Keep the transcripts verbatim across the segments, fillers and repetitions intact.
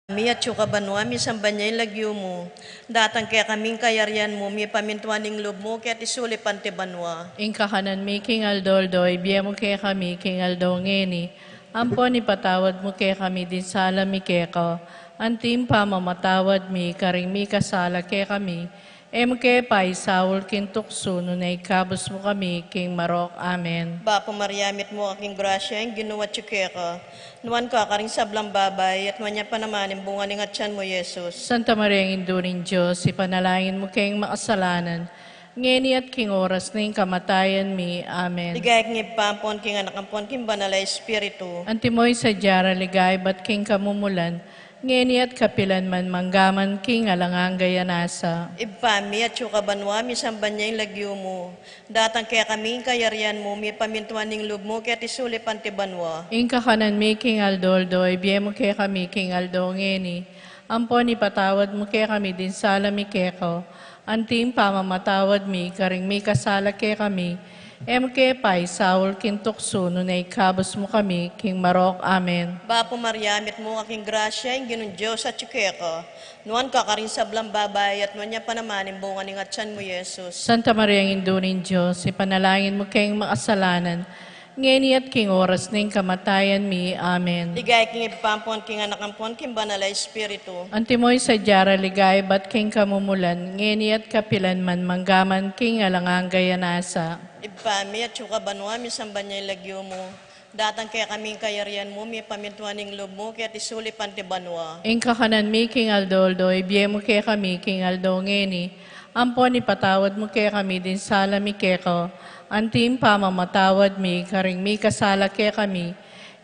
mi atsu ka banua, misamban ya ing lagyu mu. Datang kekami ing kayarian mu, mipamintuan ing lub mu keti sulip anti banua. Ing kakanan mi king aldo-aldo ibie mu kekami king aldo ngeni. Ampon ipatawad mu kekami ding sala mi keka, anti ing pamamatawad mi karing mikasala kekami. E mu ke paisaul king tuksu, nune ikabus mu kami king marok. Amen. Bapu Maria, mitmu ka king grasya, ing Ginu atyu keka. Nuan ka karing sablang babai, at nuan ya pa naman ing bunga ning atyan mu, Jesus. Santa Maria, Indu ning Dios, ipanalangin mu keng makasalanan, ngeni at king oras ning kamatayan mi. Amen. Ligaya king Ibpa, ampon king Anak, ampon king Banal a Espiritu. Antimo ing sadya ra ligaya ibat king kamumulan, ngeni at kapilan man, manggaman king alang angga. Nasa Ibpa mi, atsu ka banua, misamban ya ing lagyu mu. Datang kekami ing kayarian mu, mipamintuan ing lub mu keti sulip anti banua. Ing kakanan mi king aldo-aldo ibie mu kekami king aldo ngeni. Ampon ipatawad mu kekami ding sala mi keka, anti ing pamamatawad mi karing mikasala kekami. E mu ke paisaul king tuksu, nune ikabus mu kami king marok. Amen. Bapu Maria, mitmu ka king grasya, ing Ginung Dios atyu keka. Nuan ka karing sablang babai, at nuan ya pa naman ing bunga ning atyan mu, Jesus. Santa Maria, Indu ning Dios, ipanalangin mu keng makasalanan, ngeni at king oras ning kamatayan mi. Amen. Ligaya king Ibpa, ampon king Anak, ampon king Banal a Espiritu. Antimo ing sadya ra ligaya ibat king kamumulan, ngeni at kapilan man, manggaman king alang angga. Nasa Ibpa mi, atsu ka banua, misamban ya ing lagyu mu. Datang kekami ing kayarian mu, mipamintuan ing lub mu keti sulip anti banua. Ing kakanan mi king aldo-aldo ibie mu kekami king aldo ngeni. Ampon ipatawad mu kekami ding sala mi keka, anti ing pamamatawad mi karing mikasala kekami.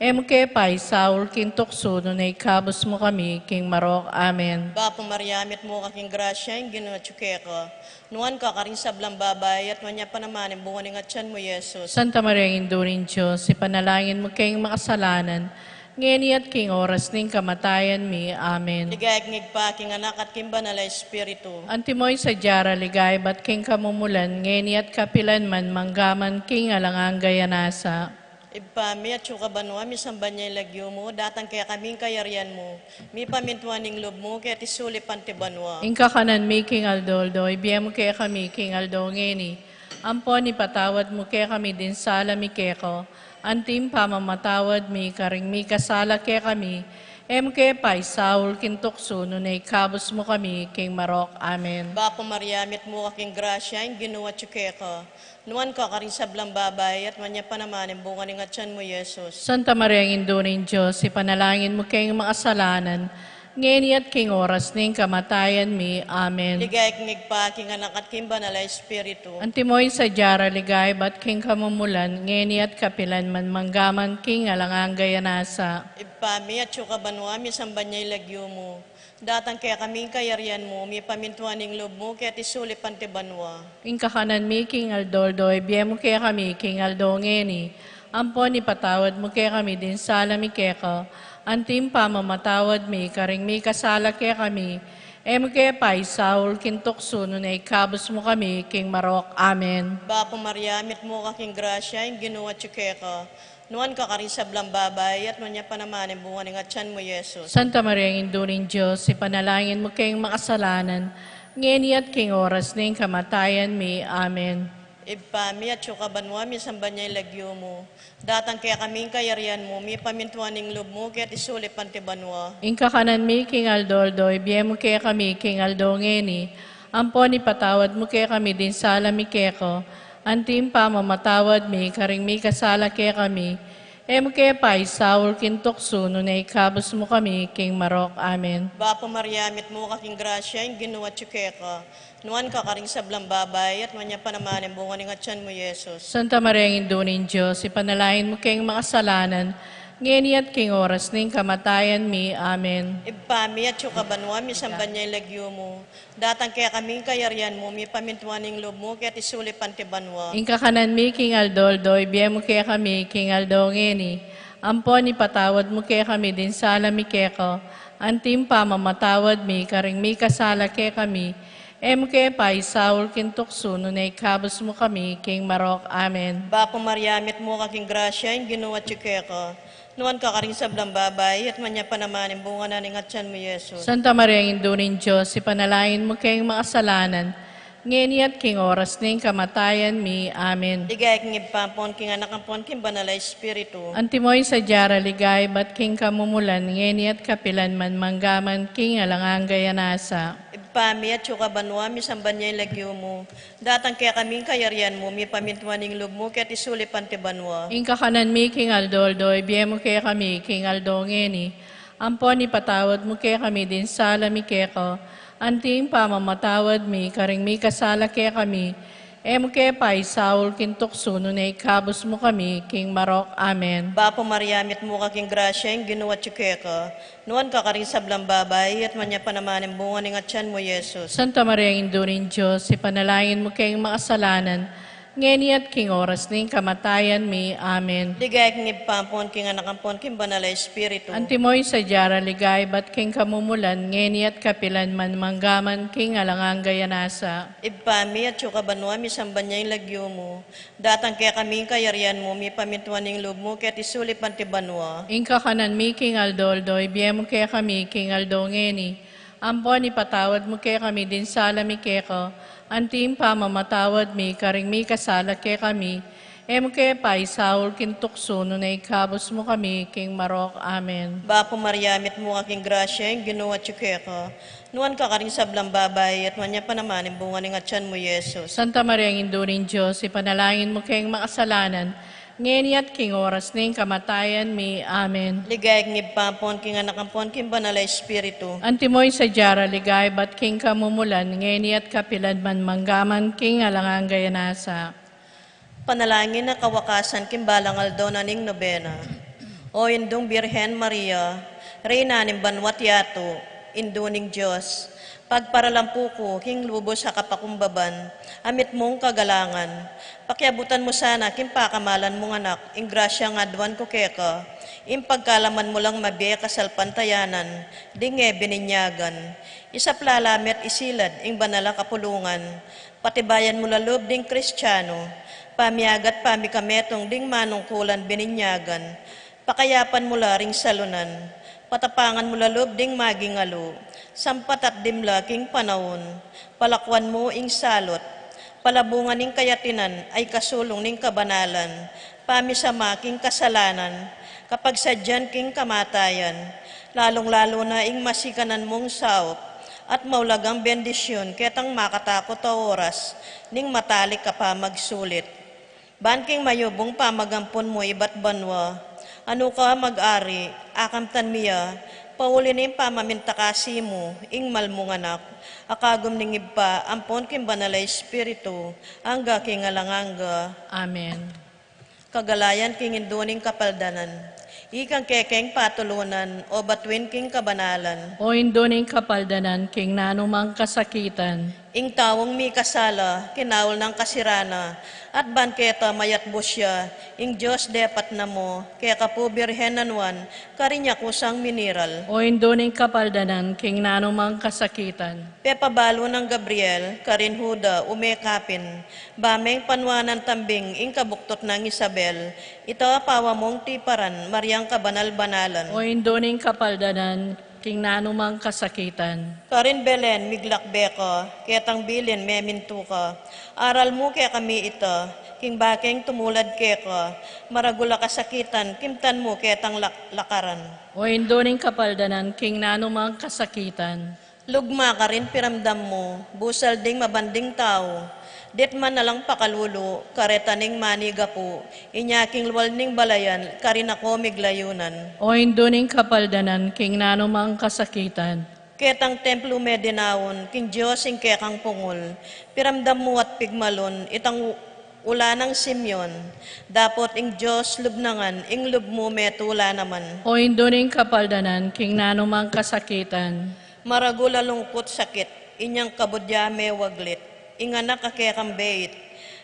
E mu ke paisaul king tuksu, nune ikabus mu kami king marok. Amen. Bapu Maria, mitmu ka king grasya, ing Ginu atyu keka. Nuan ka karing sablang babai, at nuan ya pa naman ing bunga ning atyan mu, Jesus. Santa Maria, Indu ning Dios, ipanalangin mu keng makasalanan, ngeni at king oras ning kamatayan mi. Amen. Ligaya king Ibpa, king Anak, at king Banal a Espiritu. Antimo ing sadya ra ligaya ibat king kamumulan, ngeni at kapilan man, manggaman king alang angga. Nasa Ibpa mi, atsu ka banua, misamban ya ing lagyu mu, datang kekami ing kayarian mu, mipamintuan ing lub mu keti sulip anti banua. Ing kakanan mi king aldo-aldo ibie mu kekami king aldo ngeni. Ampon ipatawad mu kekami ding sala mi keka, anti ing pamamatawad mi karing mikasala kekami. E mu ke paisaul king tuksu, nune ikabus mu kami king marok. Amen. Bapu Maria, mitmu ka king grasya, ing Ginu atyu keka. Nuan ka karing sablang babai, at nuan ya pa naman ing bunga ning atyan mu, Jesus. Santa Maria, Indu ning Dios, ipanalangin mu keng makasalanan, ngeni at king oras ning kamatayan mi. Amen. Ligaya king Ibpa, king Anak, at king Banal a Espiritu. Antimo ing sadya ra ligaya ibat king kamumulan, ngeni at kapilan man, manggaman king alang angga. Nasa Ibpa mi, atsu ka banua, misamban ya ing lagyu mu. Datang kekami ing kayarian mu, mipamintuan ing lub mu keti sulip anti banua. Ing kakanan mi king aldo-aldo ibie mu kekami king aldo ngeni. Ampon ipatawad mu kekami ding sala mi keka, anti ing pamamatawad mi karing mikasala kekami. E mu ke paisaul king tuksu, nune ikabus mu kami king marok. Amen. Bapu Maria, mitmu ka king grasya, ing Ginu atyu keka. Nuan ka karing sablang babai, at nuan ya pa naman ing bunga ning atyan mu, Jesus. Santa Maria, Indu ning Dios, ipanalangin mu keng makasalanan, ngeni at king oras ning kamatayan mi. Amen. Ibpa mi, atsu ka banua, misamban ya ing lagyu mu. Datang kekami ing kayarian mu, mipamintuan ing lub mu keti sulip anti banua. Ing kakanan mi king aldo-aldo ibie mu kekami king aldo ngeni. Ampon ipatawad mu kekami ding sala mi keka, anti ing pamamatawad mi karing mikasala kekami. E mu ke paisaul king tuksu, nune ikabus mu kami king marok. Amen. Bapu Maria, mitmu ka king grasya, ing Ginu atyu keka. Nuan ka karing sablang babai, at nuan ya pa naman ing bunga ning atyan mu, Jesus. Santa Maria, Indu ning Dios, ipanalangin mu keng makasalanan, ngeni at king oras ning kamatayan mi. Amen. Ibpa mi, atsu ka banua, misamban ya ing lagyu mu. Datang kekami ing kayarian mu, mipamintuan ing lub mu keti sulip anti banua. Ing kakanan mi king aldo-aldo ibie mu kekami king aldo ngeni. Ampon ipatawad mu kekami ding sala mi keka, anti ing pamamatawad mi karing mikasala kekami. E mu ke paisaul king tuksu, nune ikabus mu kami king marok. Amen. Bapu Maria, mitmu ka king grasya, ing Ginu atyu keka. Nuan ka karing sablang babai, at nuan ya pa naman ing bunga na ning atyan mu, Jesus. Santa Maria, Indu ning Dios, ipanalangin mu keng makasalanan, ngeni at king oras ning kamatayan mi. Amen. Ligaya king Ibpa ampon king Anak ampon king Banal a Espiritu. Antimo ing sadya ra ligaya ibat king kamumulan, ngeni at kapilan man, mangga man king alang angga. Amen. Ibpa mi, atyu ka banua, misamban ya ing lagyu mu. Datang kekami ing kayarian mu, mipamintuan ing lub mu keti sulip anti banua. Ing kakanan mi king aldo-aldo, ibie mu kekami king aldo ngeni. Ampon ipatawad mu kekami ding sala mi keka, anti ing pamamatawad mi karing mikasala kekami. E mu ke paisaul king tuksu, nune ikabus mu kami king marok. Amen. Bapu Maria, mitmu ka king grasya, ing Ginu atyu keka. Nuan ka karing sablang babai, at nuan ya pa naman ing bunga ning atyan mu, Jesus. Santa Maria, Indu ning Dios, ipanalangin mu keng makasalanan, ngeni at king oras ning kamatayan mi. Amen. Ligaya king Ibpa ampon king Anak ampon king Banal a Espiritu. Antimo ing sadya ra ligaya ibat king kamumulan, ngeni at kapilan man, mangga man king alang angga. Amen. Ibpa mi, atyu ka banua, misamban ya ing lagyu mu. Datang kekami ing kayarian mu, mipamintuan ing lub mu keti sulip anti banua. Ing kakanan mi king aldo-aldo, ibie mu kekami king aldo ngeni. Ampon ipatawad mu kekami ding sala mi keka, anti ing pamamatawad mi karing mikasala kekami. E mu ke paisaul king tuksu, nune ikabus mu kami king marok. Amen. Bapu Maria, mitmu ka king grasya, ing Ginu atyu keka. Nuan ka karing sablang babai, at nuan ya pa naman ing bunga ning atyan mu, Jesus. Santa Maria, Indu ning Dios, ipanalangin mu keng makasalanan, ngeni at king oras ning kamatayan mi. Amen. Ligaya king Ibpa ampon king Anak ampon king Banal a Espiritu. Antimo ing sadya ra ligaya ibat king kamumulan, ngeni at kapilan man, mangga man king alang angga. Amen. Panalangin a kawakasan king balang aldo na ning nobena. O Indung Birhen Maria, Reyna ning banua't yatu, Indu ning Dios, pagparalampu ku king lubus a kapakumbaban a mitmung kagalangan. Pakiabutan mu sana king pakamalan mung Anak ing grasyang aduan ku keka, ing pagkalaman mu lang mabie kasalpantayanan ding e bininyagan. Isapla la me't isilad ing banal a kapulungan. Patibayan mu la lub ding Kristiano, pamiagat pamikametung ding manungkulan bininyagan. Pakayapan mu la ring salunan, patapangan mu la lub ding maging alu, sampatat dimla king panaun, palakuan mu ing salut, palabungan ing kayatinan a ikasulung ning kabanalan, pamisama king kasalanan, kapagsadyan king kamatayan, lalung-lalu na ing masikanan mung saup, at maulagang bendisyun ketang makatakut a oras ning matalik a pamagsulit. Ban king mayubung pamagampun mu ibat banua, a nuka mag-ari, akamtan mi ya, pauli ning pamamintakasi mu ing mal mung Anak, a kagum ning Ibpa ampon king Banal a Espiritu, angga king alang angga. Amen. Kagalayan king Indu ning Kapaldanan. Ikang kekeng patulunan, o batuin king kabanalan. O Indu ning Kapaldanan, king nanumang kasakitan. Ing taung mikasala, kinaul nang kasirana, at ban keta mayatbus ya, ing Dios depat na mu, keka pu Birhen a nuan, karin ya kusang miniral. O Indu ning Kapaldanan, king nanumang kasakitan. Pepabalu nang Gabriel, karin Juda, ume kapin, ba meng panuanan tambing ing kabuktut nang Isabel, ita pawa mung tiparan, Mariang kabanal-banalan. O Indu ning Kapaldanan, king nanumang kasakitan. Karin Belen, miglakbe ka, ketang bilin memintu ka. Aral mu kekami ita, king bakeng tumulad keka, maragul a kasakitan, kimtan mu ketang lak-, lakaran. O Indu ning Kapaldanan, king nanumang kasakitan. Lugma karin piramdam mu, busal ding mabanding tau, ditman na lang pakalulu, kareta ning manigapu, inya king lual ning balayan, karin ako miglayunan. O Indu ning Kapaldanan, king nanumang kasakitan. Ketang templu me dinaun, king Dios ing kekang pungul, piramdam mu at pigmalun, itang u-, ula nang Simeon, dapot ing Dios lub na ngan, ing lub mu metula naman. O Indu ning Kapaldanan, king nanumang kasakitan. Maragul a lungkut sakit, inyang kabud ya mewaglit, ing anak a kekang beit,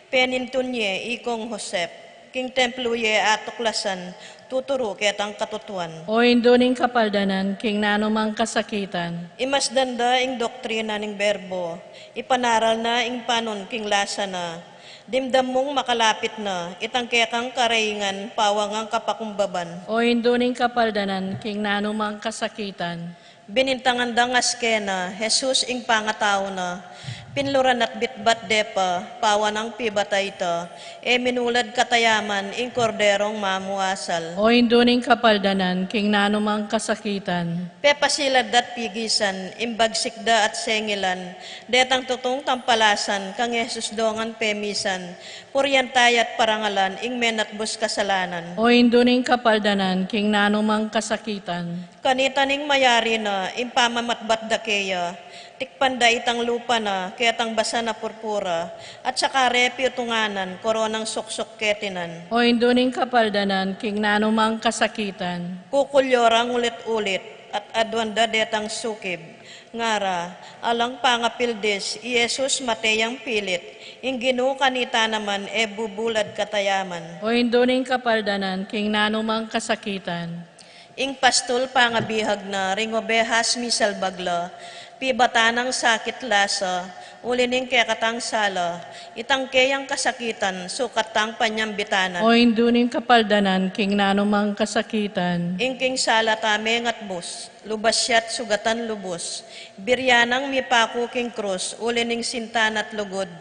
penintun ye ikong Josep, king templu ye atuklasan, tuturu ketang katutuan. O Indu ning kapaldanan, king nanumang kasakitan. Imasdan da ing doktrina ning Berbo, ipanaral na ing panun king lasa na, dimdam mung makalapit na itang kekang karaingan pawang ang kapakumbaban. O Indu ning kapaldanan, king nanumang kasakitan. Binintangan dang askena Jesus ing pangatau na, pinluran at bitbat de pa, pawanang pibatay ta, e minulad katayaman ing korderong mamuasal. O Indu ning kapaldanan, king nanumang kasakitan. Pepasilad da't pigisan ing bagsik da at sengilan, detang tutung tampalasan kang Jesus dongan pemisan, purian ta ya at parangalan ing menatbus kasalanan. O Indu ning kapaldanan, king nanumang kasakitan. Kanita ning mayari na ing pamamatbat da keya, tikpan da itang lupa na ketang basa na purpura, at saka re piutunganan koronang suksuk ketinan. O Indu ning kapaldanan, king nanumang kasakitan. Kukulyo rang ulit-ulit, at aduan da detang sukib. Ngara, alang pangapildis, i Jesus mate yang pilit, ing Ginu kanita naman e bubulad katayaman. O Indu ning kapaldanan, king nanumang kasakitan. Ing pastul pangabihag na ring obehas misalbag la, pibatan nang sakit lasa, uli ning kekatang sala, itang keyang kasakitan, sukat tang panyambitanan. O Indu ning kapaldanan, king nanumang kasakitan. Ing king sala ta mengatbus, lubas ya't sugatan lubus, biryan nang mipaku king krus, uli ning sinta na't lugud,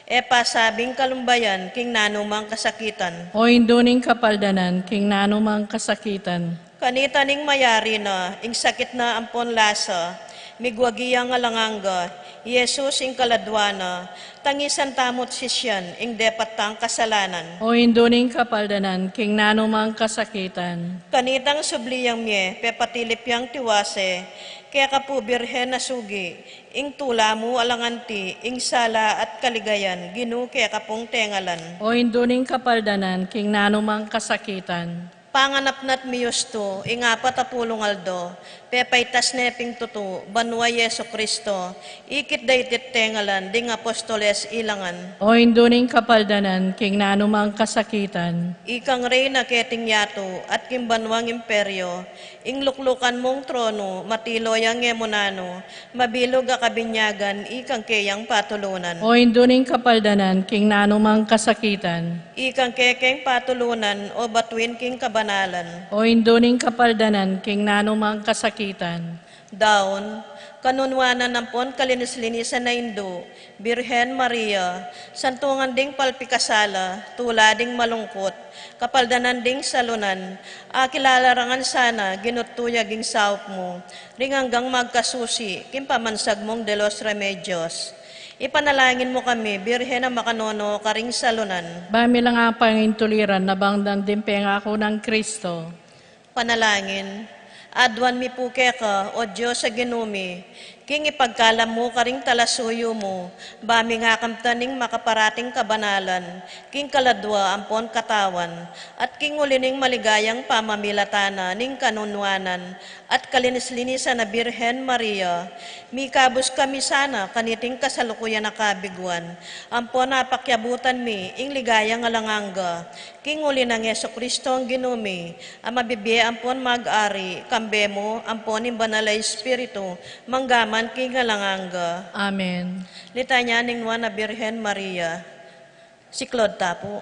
e pasabing kalumbayan king nanumang kasakitan. O Indu ning kapaldanan, king nanumang kasakitan. Kanita ning mayari na, ing sakit na ampon lasa, migwagi yang alang angga, i Jesus ing kaladua na, tangisan tamu't sisyan, ing depat tang kasalanan. O Indu ning kapaldanan, king nanumang kasakitan. Kanitang subli yang mie, pepatilip yang tiwase, keka pu Birhen a sugi, ing tula mu alang anti, ing sala at kaligayan, Ginu keka pung tengalan. O Indu ning kapaldanan, king nanumang kasakitan. Panganap na't miyustu, ing apat a pulung aldo, pepaitas ne ping tutu, banua Jesu Kristo, ikit da iti't tengalan, ding apostoles ilangan. O Indu ning kapaldanan, king nanumang kasakitan. Ikang Reyna keting yatu, at king banuang imperio, ing luklukan mung tronu, matilo yang e mu nanu, mabilug a kabinyagan, ikang keyang patulunan. O Indu ning kapaldanan, king nanumang kasakitan. Ikang kekeng patulunan, o batuin king kabanalan. O Indu ning kapaldanan, king nanumang kasakitan. Daun, kanunuanan ampon kalinis-linisan a Indu, Birhen Maria, santungan ding palpikasala, tula ding malungkut, kapaldanan ding salunan, akilala ra ngan sana, Ginu't tuyag ing saup mu, ring anggang magkasusi, king pamansag mung de los Remedios. Ipanalangin mu kami, Birhen a makanono karing salunan. Ba mi lang apaintuliran na bangdan ding pengaku nang Kristo. Panalangin. Aduan mi pu keka, O Dios a Ginu mi, king ipagkalam mu karing talasuyu mu, ba mi nga kamtan ning makaparating kabanalan, king kaladua ampon katawan, at king uli ning maligayang pamamilatan na ning kanunuanan at kalinis-linisan a Birhen Maria, mikabus kami sana kaniting kasalukuyan a kabiguan, ampon apakyabutan mi ing ligayang alang angga, king uli nang Jesu Kristong Ginu mi, a mabibie ampon mag-ari, kambe mu, ampon ning Banal a Espiritu, manggaman king alang angga. Amen. Litanya ning Nuan a Birhen Maria. Siklaud ta pu.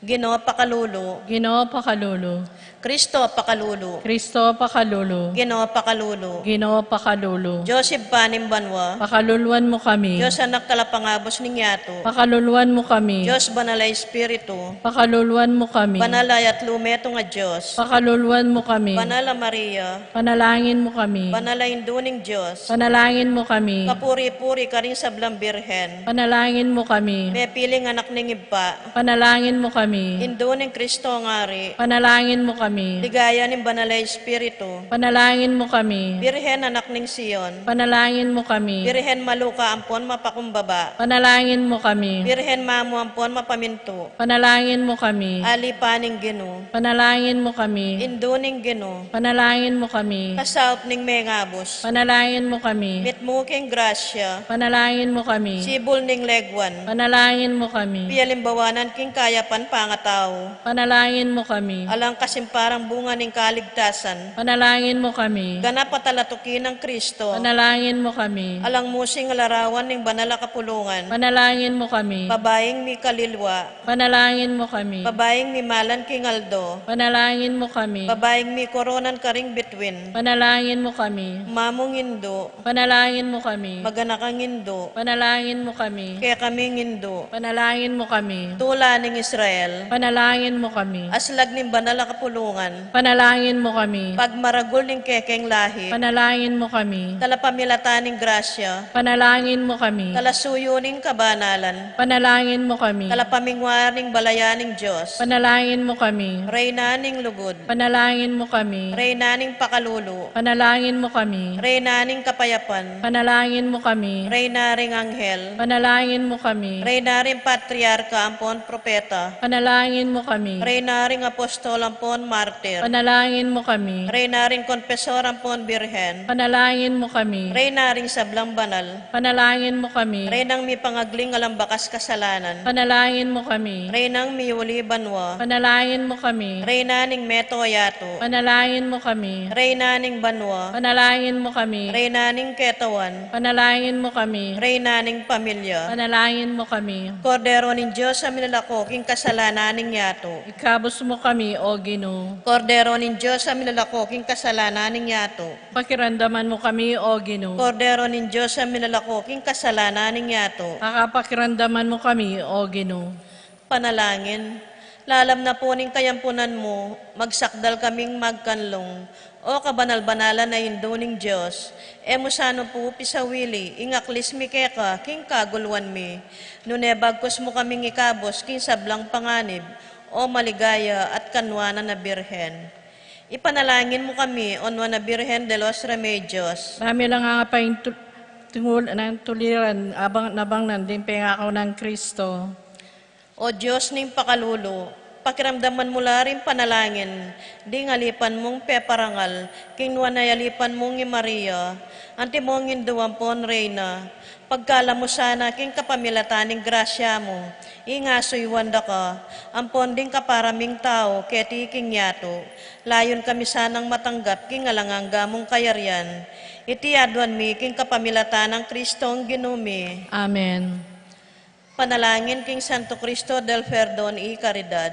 Ginu, pakalulu. Ginu, pakalulu. Kristo, pakalulu. Kristo, pakalulu. Ginu, pakalulu. Ginu, pakalulu. Dios Ibpa ning banua. Pakaluluan mu kami. Dios Anak, talapangabus ning yatu. Pakaluluan mu kami. Dios Banal a Espiritu. Pakaluluan mu kami. Banal a yatlu metung a Dios. Pakaluluan mu kami. Banal a Maria. Panalangin mu kami. Banal a Indu ning Dios. Panalangin mu kami. Kapuri-puri karing sablang birhen. Panalangin mu kami. Mepiling anak ning Ibpa. Panalangin mu kami. Indu ning Kristong Ari. Panalangin mu kami. Ligaya ning Banal a Espiritu. Panalangin mu kami. Birhen anak ning Sion. Panalangin mu kami. Birhen maluka ampon mapakumbaba. Panalangin mu kami. Birhen mamu ampon mapamintu. Panalangin mu kami. Alipa ning Ginu. Panalangin mu kami. Indu ning Ginu. Panalangin mu kami. Kasaup ning mengabus. Panalangin mu kami. Mitmu king grasya. Panalangin mu kami. Sibul ning leguan. Panalangin mu kami. Pialimbawanan king kayapan Alang tau. Panalangin mu kami. Alang kasimparan bunga ning kaligtasan. Panalangin mu kami. Ganap a talatuki nang Kristo. Panalangin mu kami. Alang musing a larawan ning banal a kapulungan. Panalangin mu kami. Babaing mikalilwa. Panalangin mu kami. Babaing mimalan king aldo. Panalangin mu kami. Babaing mikoronan karing bituin. Panalangin mu kami. Mamung indu. Panalangin mu kami. Maganakang indu. Panalangin mu kami. Kekaming indu. Panalangin mu kami. Tula ning Israel. Panalangin mu kami. Aslag ning banal a kapulungan. Panalangin mu kami. Pagmaragul ning kekeng lahi. Panalangin mu kami. Talapamilatan ning grasya. Panalangin mu kami. Talasuyu ning kabanalan. Panalangin mu kami. Talapamingwar ning balayan ning Dios. Panalangin mu kami. Reyna ning lugud. Panalangin mu kami. Reyna ning pakalulu. Panalangin mu kami. Reyna ning kapayapan. Panalangin mu kami. Reyna ring anghel. Panalangin mu kami. Reyna ring patriarka ampon propeta. Panalangin mu kami. Reyna ring apostol ampon martir. Panalangin mu kami. Reyna ring konpesor ampon birhen. Panalangin mu kami. Reyna ring sablang banal. Panalangin mu kami. Reynang mipangagling alang bakas kasalanan. Panalangin mu kami. Reynang miuli banua. Panalangin mu kami. Reyna ning meto a yatu. Panalangin mu kami. Reyna ning banua. Panalangin mu kami. Reyna ning ketawan. Panalangin mu kami. Reyna ning pamilya. Panalangin mu kami. Kordero ning Dios a minalako king kasalanan ning yatu. Ikabus mu kami, O Ginu. Kordero ning Dios a minalako king kasalanan ning yatu. Pakiramdaman mu kami, O Ginu. Kordero ning Dios a minalako king kasalanan ning yatu. Pakiramdaman mu kami, O Ginu. Panalangin. Lalam na pu ning kayampunan mu, magsakdal kaming magkanlung. O kabanal-banalan a Indu ning Dios, e mu sana pu pisawili ing aklis mi keka king kaguluan mi, nune bagkus mu kaming ikabus king sablang panganib, O maligaya at kanuanan a Birhen. Ipanalangin mu kami, O Nuan a Birhen de los Remedios. Marami lang nga pa ing tu-, tungul-, nang tuliran, abang, nabang nandin pengakaw nang Kristo. O Dios ning pakalulu, pakiramdaman mu la ring panalangin ding alipan mung peparangal king nuan a alipan mung i Maria, antimong Indu ampon Reyna. Pagkalub mu sana king kapamilatan ning grasya mu, ing asuyuan da ka, ampon ding kapara ming tau keti king yatu, layun kami sanang matanggap king alang angga mung kayarian. Iti aduan mi king kapamilatan nang Kristong Ginu mi. Amen. Panalangin king Santo Cristo del Perdon y Caridad.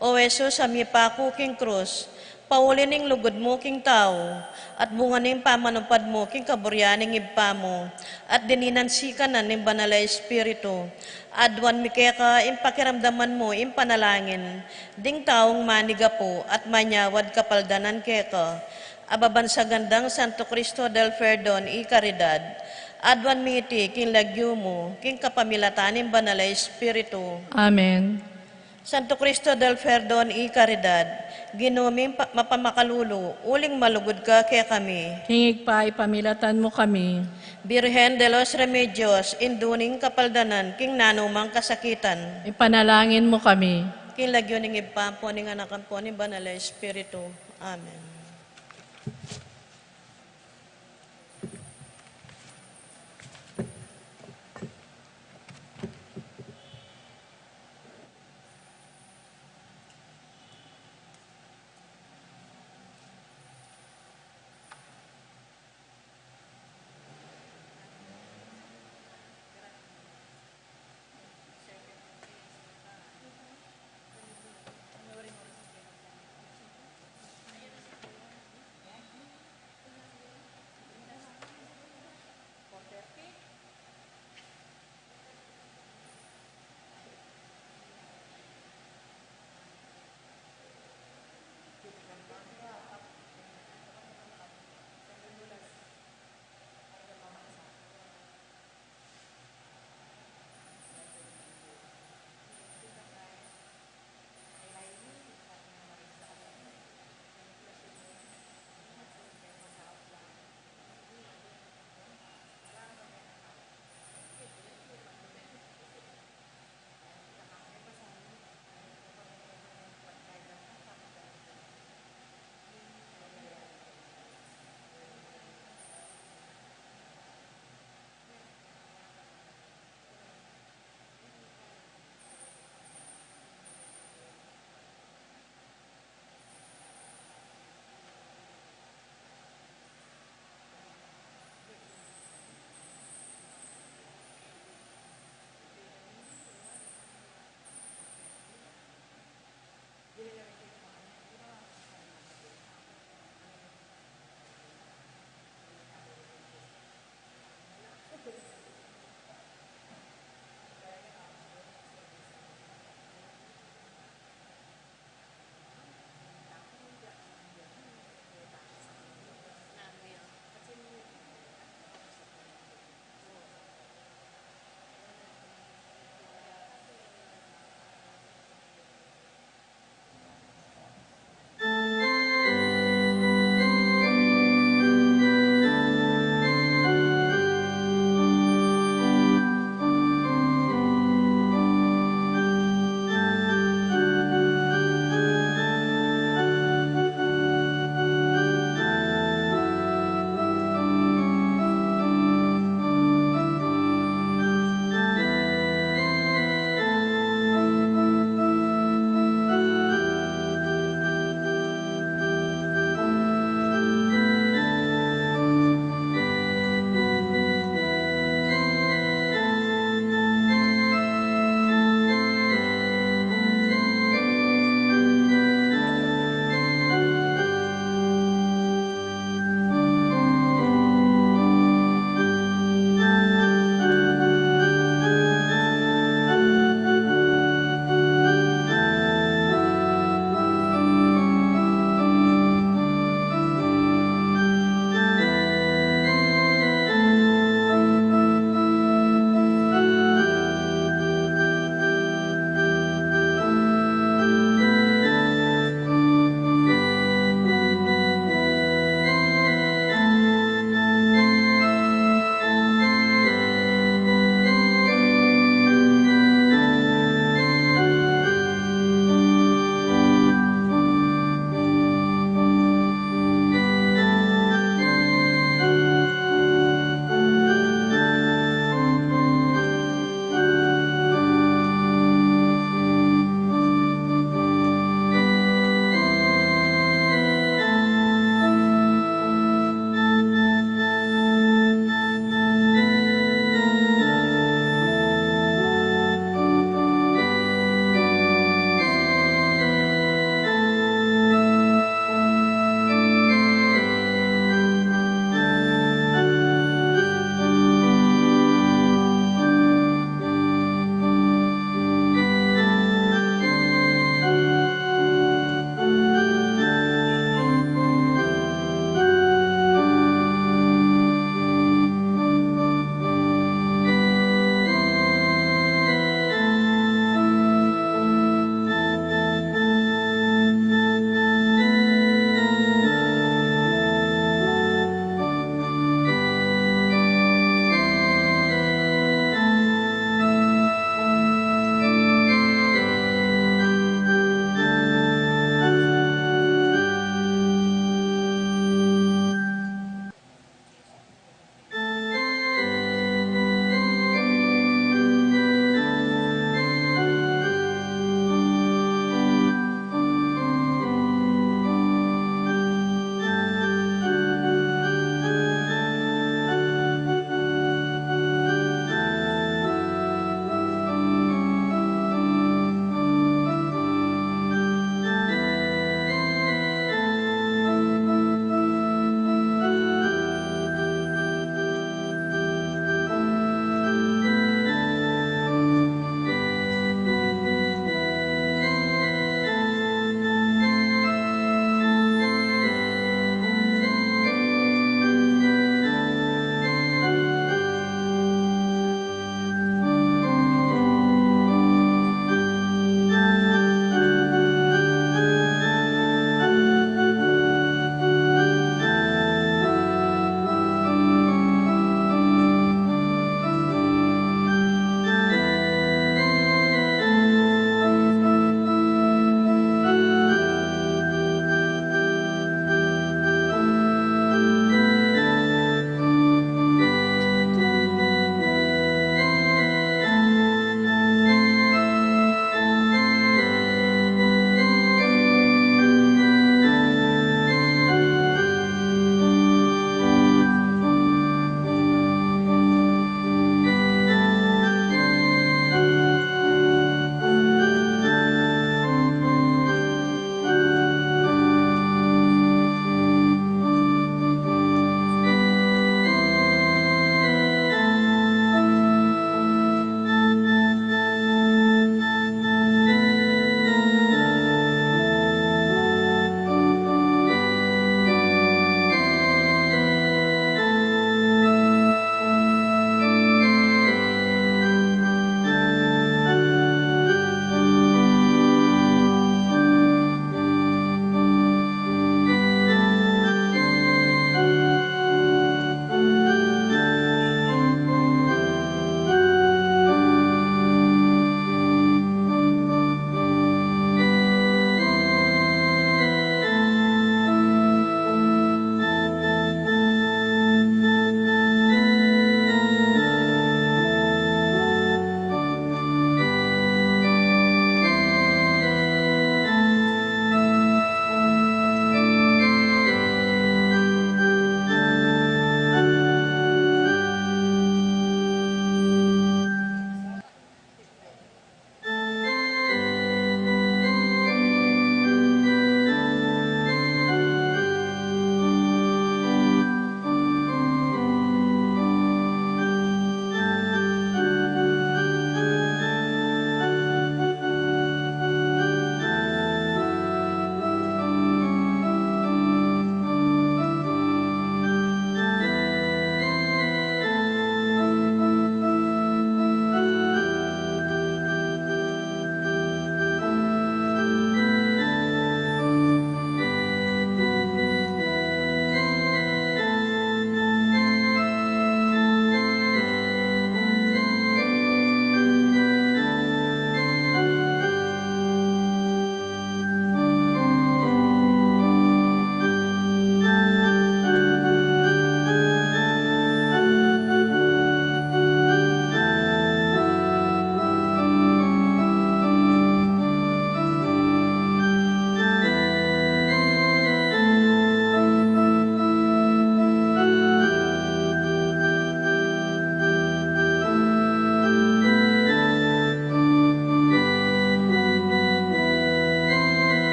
O Jesus, a mipaku king krus, pauli ning lugud mu king tau, at bunga ning pamanupad mu king kaburian ning Ibpa mu, at dininan sikanan ning Banal a Espiritu, aduan mi keka ing pakiramdaman mu ing panalangin ding taung manigapu at manyawad kapaldanan keka. Ababan sa gandang Santo Cristo del Perdon y Caridad, aduan mi iti king lagyu mu, king kapamilatan ning Banal a Espiritu. Amen. Santo Cristo del Perdon y Caridad, Ginu ming pa-, mapamakalulu, uling malugud ka kekami. King Ibpa, ipamilatan mu kami. Birhen de los Remedios, Indu ning kapaldanan king nanumang kasakitan. Ipanalangin mu kami. King lagyu ning Ibpa, ampon ning Anak, ampon ning Banal a Espiritu. Amen.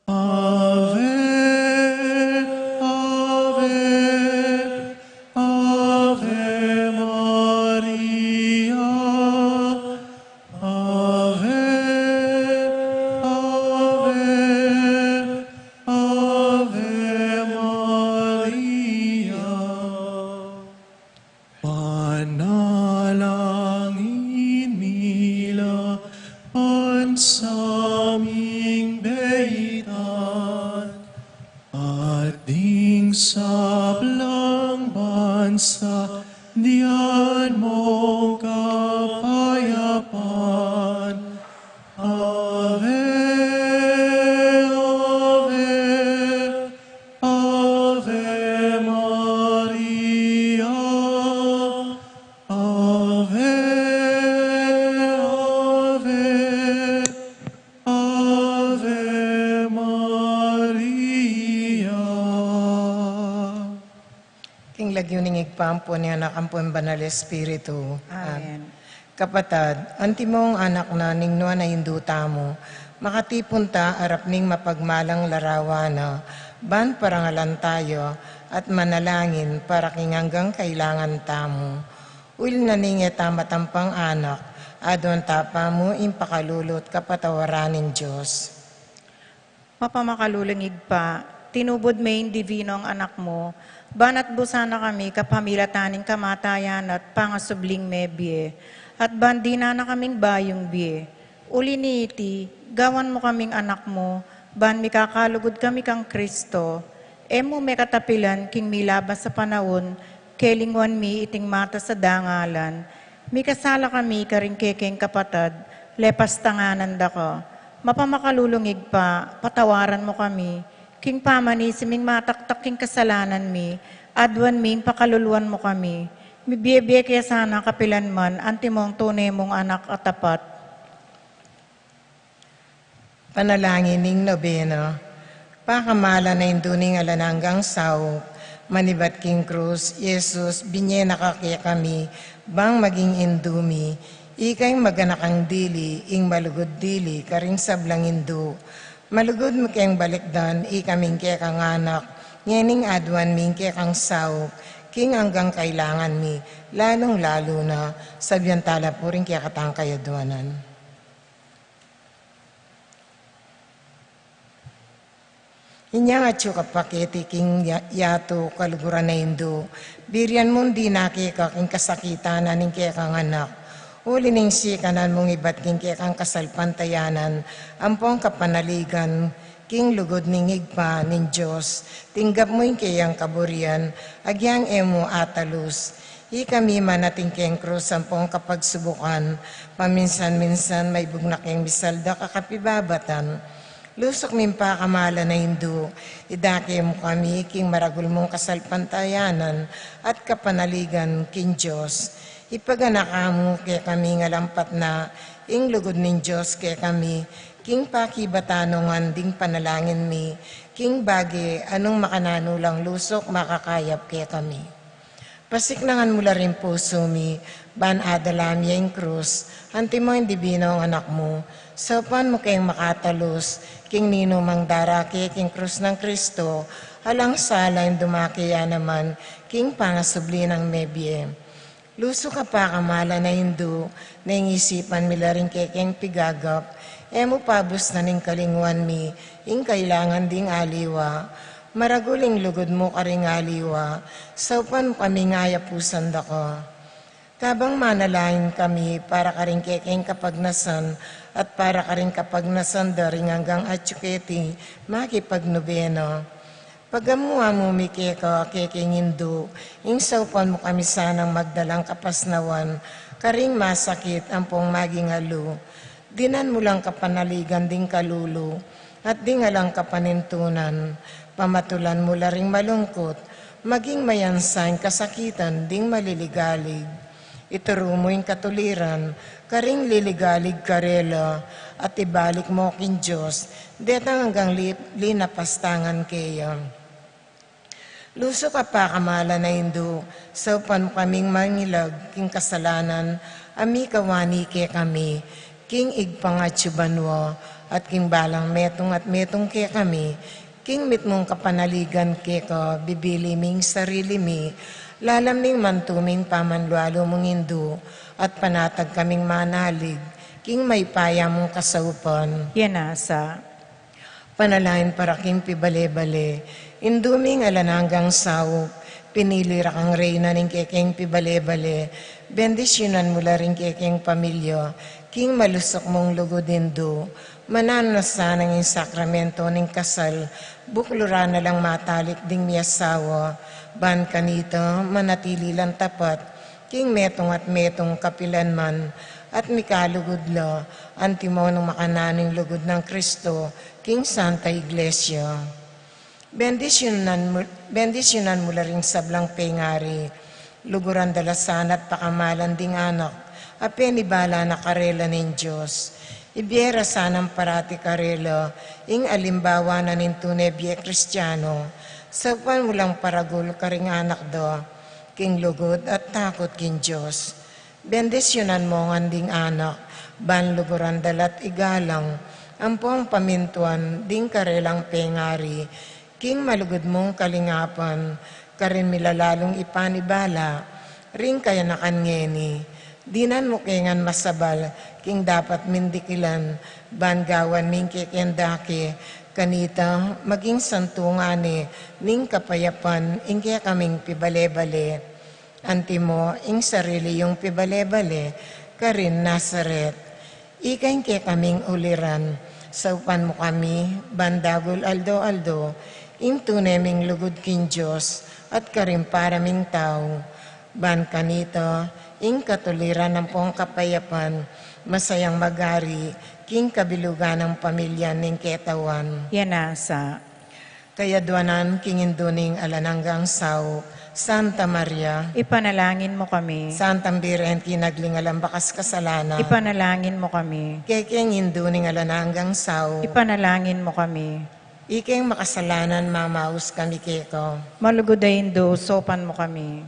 Ave, Ave, Ave Maria. Ave, Ave, Ave Maria. Panalangin mi la ban sa ming beitan, at ding sablang bansa dian mong kapayapan. Ave, Ave, Ave Maria. Ave, Ave, Ave Maria. King lagyu ning Ibpa, ampo ning Anak, ampo ning Banal Espiritu. Amen. Kapatad, antimong anak na ning nuan a Indu tamu, makatipun ta arap ning mapagmalang larawan na, ban parangalan tamu, at manalangin para king anggang kailangan tamu. Uli na ning e ta matampang anak, aduan ta pa mu ing pakalulu at kapatawaran ning Dios. Mapamakalulung Ibpa, tinubud me ing divinong Anak mu, ban atbusan na kami kapamilatan ning kamatayan at pangasubling mebie, at ban dinan na kaming bayung bie. Uli na niti, gawan mu kaming anak mu, ban mikakalugud kami kang Kristo. E mu me katapilan king milabas a panaun, kelingwan mi iting matas a dangalan. Mikasala kami karing kekeng kapatad, lepas tanganan da ka. Mapamakalulung Ibpa, patawaran mu kami. King pamanisi ming mataktak king kasalanan mi, aduan ming pakaluluan mu kami. Mibie-bie ke sana kapilan man, antimong tune mung anak a tapat. Panalangin ning nobena. Pakamalan a Indu ning alang anggang saup, manibat king krus, Jesus, binye na ka kekami, bang maging Indu mi, ika ing maganakang dili, ing malugud dili, karing sablang Indu. Malugud mu keng balikdan, ikaming kekang anak, ngening aduan ming kekang saup, king anggang kailangan mi, lalung-lalu na, sabian tala pu ring kekatang kayaduanan. Inyang atyu ka pa keti king ya-, yatu kaluguran a Indu, birian mung dina keka king kasakitan na ning kekang anak. Uli ning sikanan mung ibat king kekang kasalpantayanan, ampong kapanaligan, king lugud ning Ibpa ning Dios, tinggap mu ing keyang kaburian, agyang e mu atalus. Ikami man ating keng krus ampong kapagsubukan, paminsan-minsan maibugna keng misaldak a kapibabatan. Lusuk ming pakamalan a Indu, idake mu kami king maragul mung kasalpantayanan at kapanaligan king Dios. Ipaganaka mu kekami ing alang patna, ing lugud ning Dios kekami, king pakibatan ngan ding panalangin mi, king bage a nung makananu lang lusuk makakayap kekami. Pasiknangan mu la ring pusu mi, ban adala mi ing krus, antimong divinong anak mu, saupan mu keng makatalus, king ninumang darake king krus nang Kristo, alang sala ing dumake ya naman, king pangasubli nang mebie. Lusuk a pakamalan a Indu, neng isipan mi la ring kekeng pigagap, e mu pabusnan ing kalingwan mi, ing kailangan ding aliwa. Maragul ing lugud mu karing aliwa, saupan mu kaming ayapusan da ka. Kabang manalangin kami para karing kekeng kapagnasan, at para karing kapagnasan da ring anggang atyu keti, makipagnobena. Pagamu-amu mi keka, kekeng Indu, ing saupan mu kami sanang magdalang kapasnawan, karing masakit ampong maging alu. Dinan mu lang kapanaligan ding kalulu, at ding alang kapanintunan, pamatulan mu la ring malungkut, maging mayansa ing kasakitan ding maliligalig. Ituru mu ing katuliran, karing liligalig karela, at ibalik mu king Dios, detang anggang li-, linapastangan keya. Lusuk a pakamalan a Indu, saupan mu kaming mangilag king kasalanan a mikawani kekami, king Ibpang atyu banua, At king balang metung at metung kekami, king mitmung kapanaligan keka, bibili ming sarili mi, lalam ning mantuming pamanlualu mung Indu, at panatag kaming manalig, king mayupaya mung kasaupan. Yan nasa. Panalangin para king pibale-bale. Indu ming alang anggang saup, pinili ra kang reyna ning kekeng pibale-bale, bendisyunan mu la ring kekeng pamilya, king malusuk mung lugud Indu, mananu na sana ing sakramento ning kasal, bukluran na lang matalik ding miasawa, ban kanita, manatili lang tapat, king metung at metung kapilan man, at mikalugud la, antimo nung makananu ing lugud nang Kristo, king Santa Iglesia. Bendisyunan mu, bendisyunan mu la ring sablang pengari, luguran da la sana at pakamalan ding anak, a penibala na karela ning Dios. Ibie ra sanang parati karela, ing alimbawa na ning tune bie Kristiano, saupan mu lang paragul karing anak da, king lugud at takut king Dios. Bendisyunan mu ngan ding anak, ban luguran da la't igalang, ampong pamintuan ding karelang pengari, king malugud mung kalingapan, karin mi la lalung ipanibala, ring kayanakan ngeni, dinan mu ke ngan masabal, king dapat ming dikilan, ban gawan ming kekeng dake, kanita, maging santungan ne, ning kapayapan, ing kekaming pibale-bale. Antimo ing sarili yung pibale-bale, karin Nazaret. Ika ing kekaming uliran, saupan mu kami, ban dagul aldo-aldo, ing tune ming lugud king Dios, at karing para ming tau, ban kanita, ing katuliran ampong kapayapan, masayang magari, king kabilugan nang pamilya ning ketawan. Yan nasa. Kayadwanan king Indu ning alang anggang saup, Santa Maria. Ipanalangin mu kami. Santang Birhen kinagling alang bakas kasalanan. Ipanalangin mu kami. Kekeng Indu ning alang anggang saup. Ipanalangin mu kami. Ikeng makasalanan mamaus kami keka. Malugud a Indu, saupan mu kami.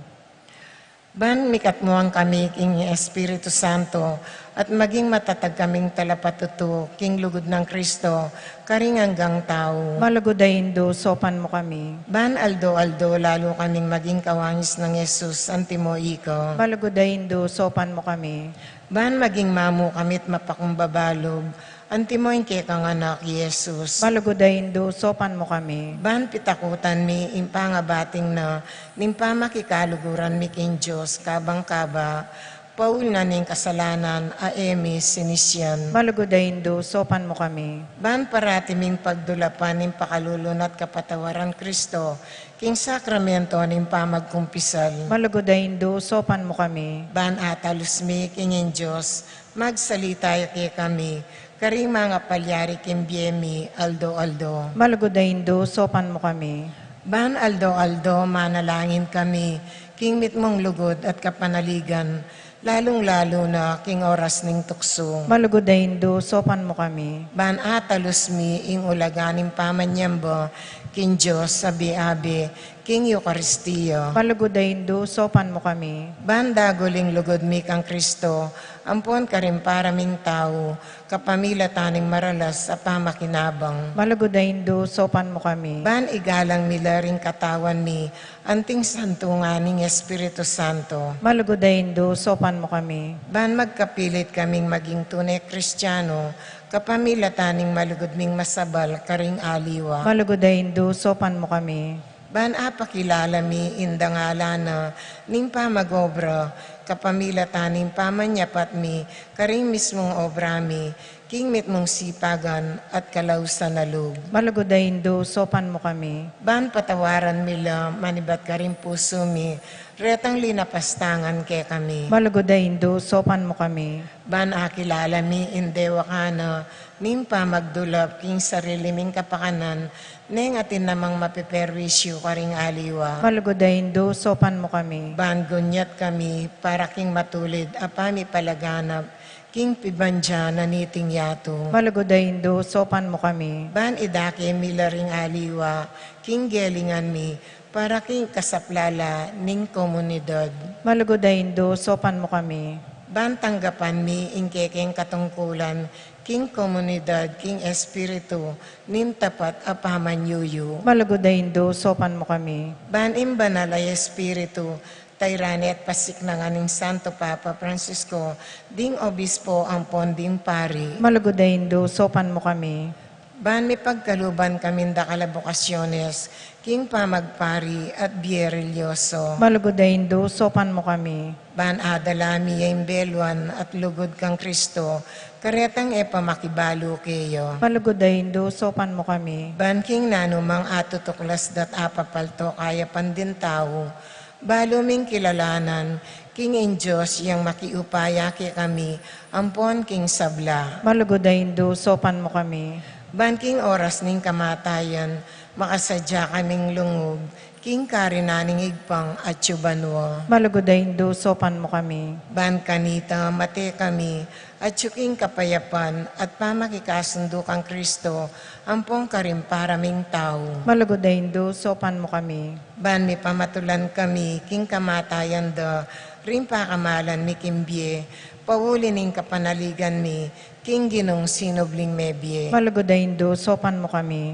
Ban mikatmuan kami king Espiritu Santo, at maging matatag kaming talapatutu king lugud nang Kristo, karing anggang tau. Malugud a Indu, saupan mu kami. Ban aldo-aldo lalu kaming maging kawangis nang Jesus, antimo ika. Malugud a Indu, saupan mu kami. Ban maging mamu kami't mapakumbaba lub, antimo ing kekang anak, Jesus. Malugud a Indu, saupan mu kami. Ban pitakutan mi ing pangabating na, ning pamakikaluguran mi king Dios, kabang kaba, paul na ning kasalanan, a e mi sinisian. Malugud a Indu, saupan mu kami. Ban parati ming pagdulapan ning pakalulu na't kapatawaran Kristo, king sakramento ning pamagkumpisal. Malugud a Indu, saupan mu kami. Ban atalus mi king ing Dios, magsalita ya kekami, karing mangapalyari king bie mi, aldo-aldo. Malugud a Indu, saupan mu kami. Ban aldo-aldo, manalangin kami, king mitmung lugud at kapanaligan, lalung-lalu na king oras ning tuksu. Malugud a Indu, saupan mu kami. Ban atalus mi ing ulaga ning pamanyamba king Dios a bie-abe, king Eukaristia. Malugud a Indu, saupan mu kami. Ban dagul ing lugud mi kang Kristo, ampon karing para ming tau, kapamilatan ning maralas a pamakinabang. Malugud a Indu, saupan mu kami. Ban igalang mi la ring katawan mi, anting santungan ning Espiritu Santo. Malugud a Indu, saupan mu kami. Ban magkapilit kaming maging tune Kristiano, kapamilatan ning malugud ming masabal karing aliwa. Malugud a Indu, saupan mu kami. Ban apakilala mi ing dangalan na ning pamag-obra, kapamilatan ning pamanyapat mi, karing mismung obra mi, king mitmung sipagan at kalausan a lub. Malugud a Indu, saupan mu kami. Ban patawaran mi la manibat karing pusu mi, retang linapastangan kekami. Malugud a Indu, saupan mu kami. Ban akilala mi ing dewakan na ning pamagdulap king sarili ming kapakanan, neng atin namang mapeperwisyu karing aliwa. Malugud a Indu, saupan mu kami. Ban gunyat kami para king matulid a pamipalaganap king pibandian na niting yatu. Malugud a Indu, saupan mu kami. Ban idake mi la ring aliwa king gelingan mi para king kasaplala ning komunidad. Malugud a Indu, saupan mu kami. Ban tanggapan mi ing kekeng katungkulan king komunidad king Espiritu ning tapat a pamanyuyu. Malugud a Indu, saupan mu kami. Ban ing Banal a Espiritu, tairan at pasiknangan ning Santo Papa Francisco, ding obispo ampon ding pari. Malugud a Indu, saupan mu kami. Ban mipagkaluban kaming dakal a bokasyones king pamagpari at bie relyoso. Malugud a Indu, saupan mu kami. Ban adala mi ing beluan at lugud kang Kristo, karetang e pa makibalu keya. Malugud a Indu, saupan mu kami. Ban king nanumang atutuklas dat apapalto kayapan ding tau, balu ming kilalanan king ing Dios yang makiupaya kekami ampon king sabla. Malugud a Indu, saupan mu kami. Ban king oras ning kamatayan, makasadya kaming lungub king karinan ning Ibpang atsu banua. Malugud a Indu, saupan mu kami. Ban kanita mate kami atsu king kapayapan at pamakikasundu kang Kristo ampon karing para ming tau. Malugud a Indu, saupan mu kami. Ban mipamatulan kami king kamatayan da ring pakamalan mi king bie, pauli ning kapanaligan mi king Ginung sinubling mebie. Malugud a Indu, saupan mu kami.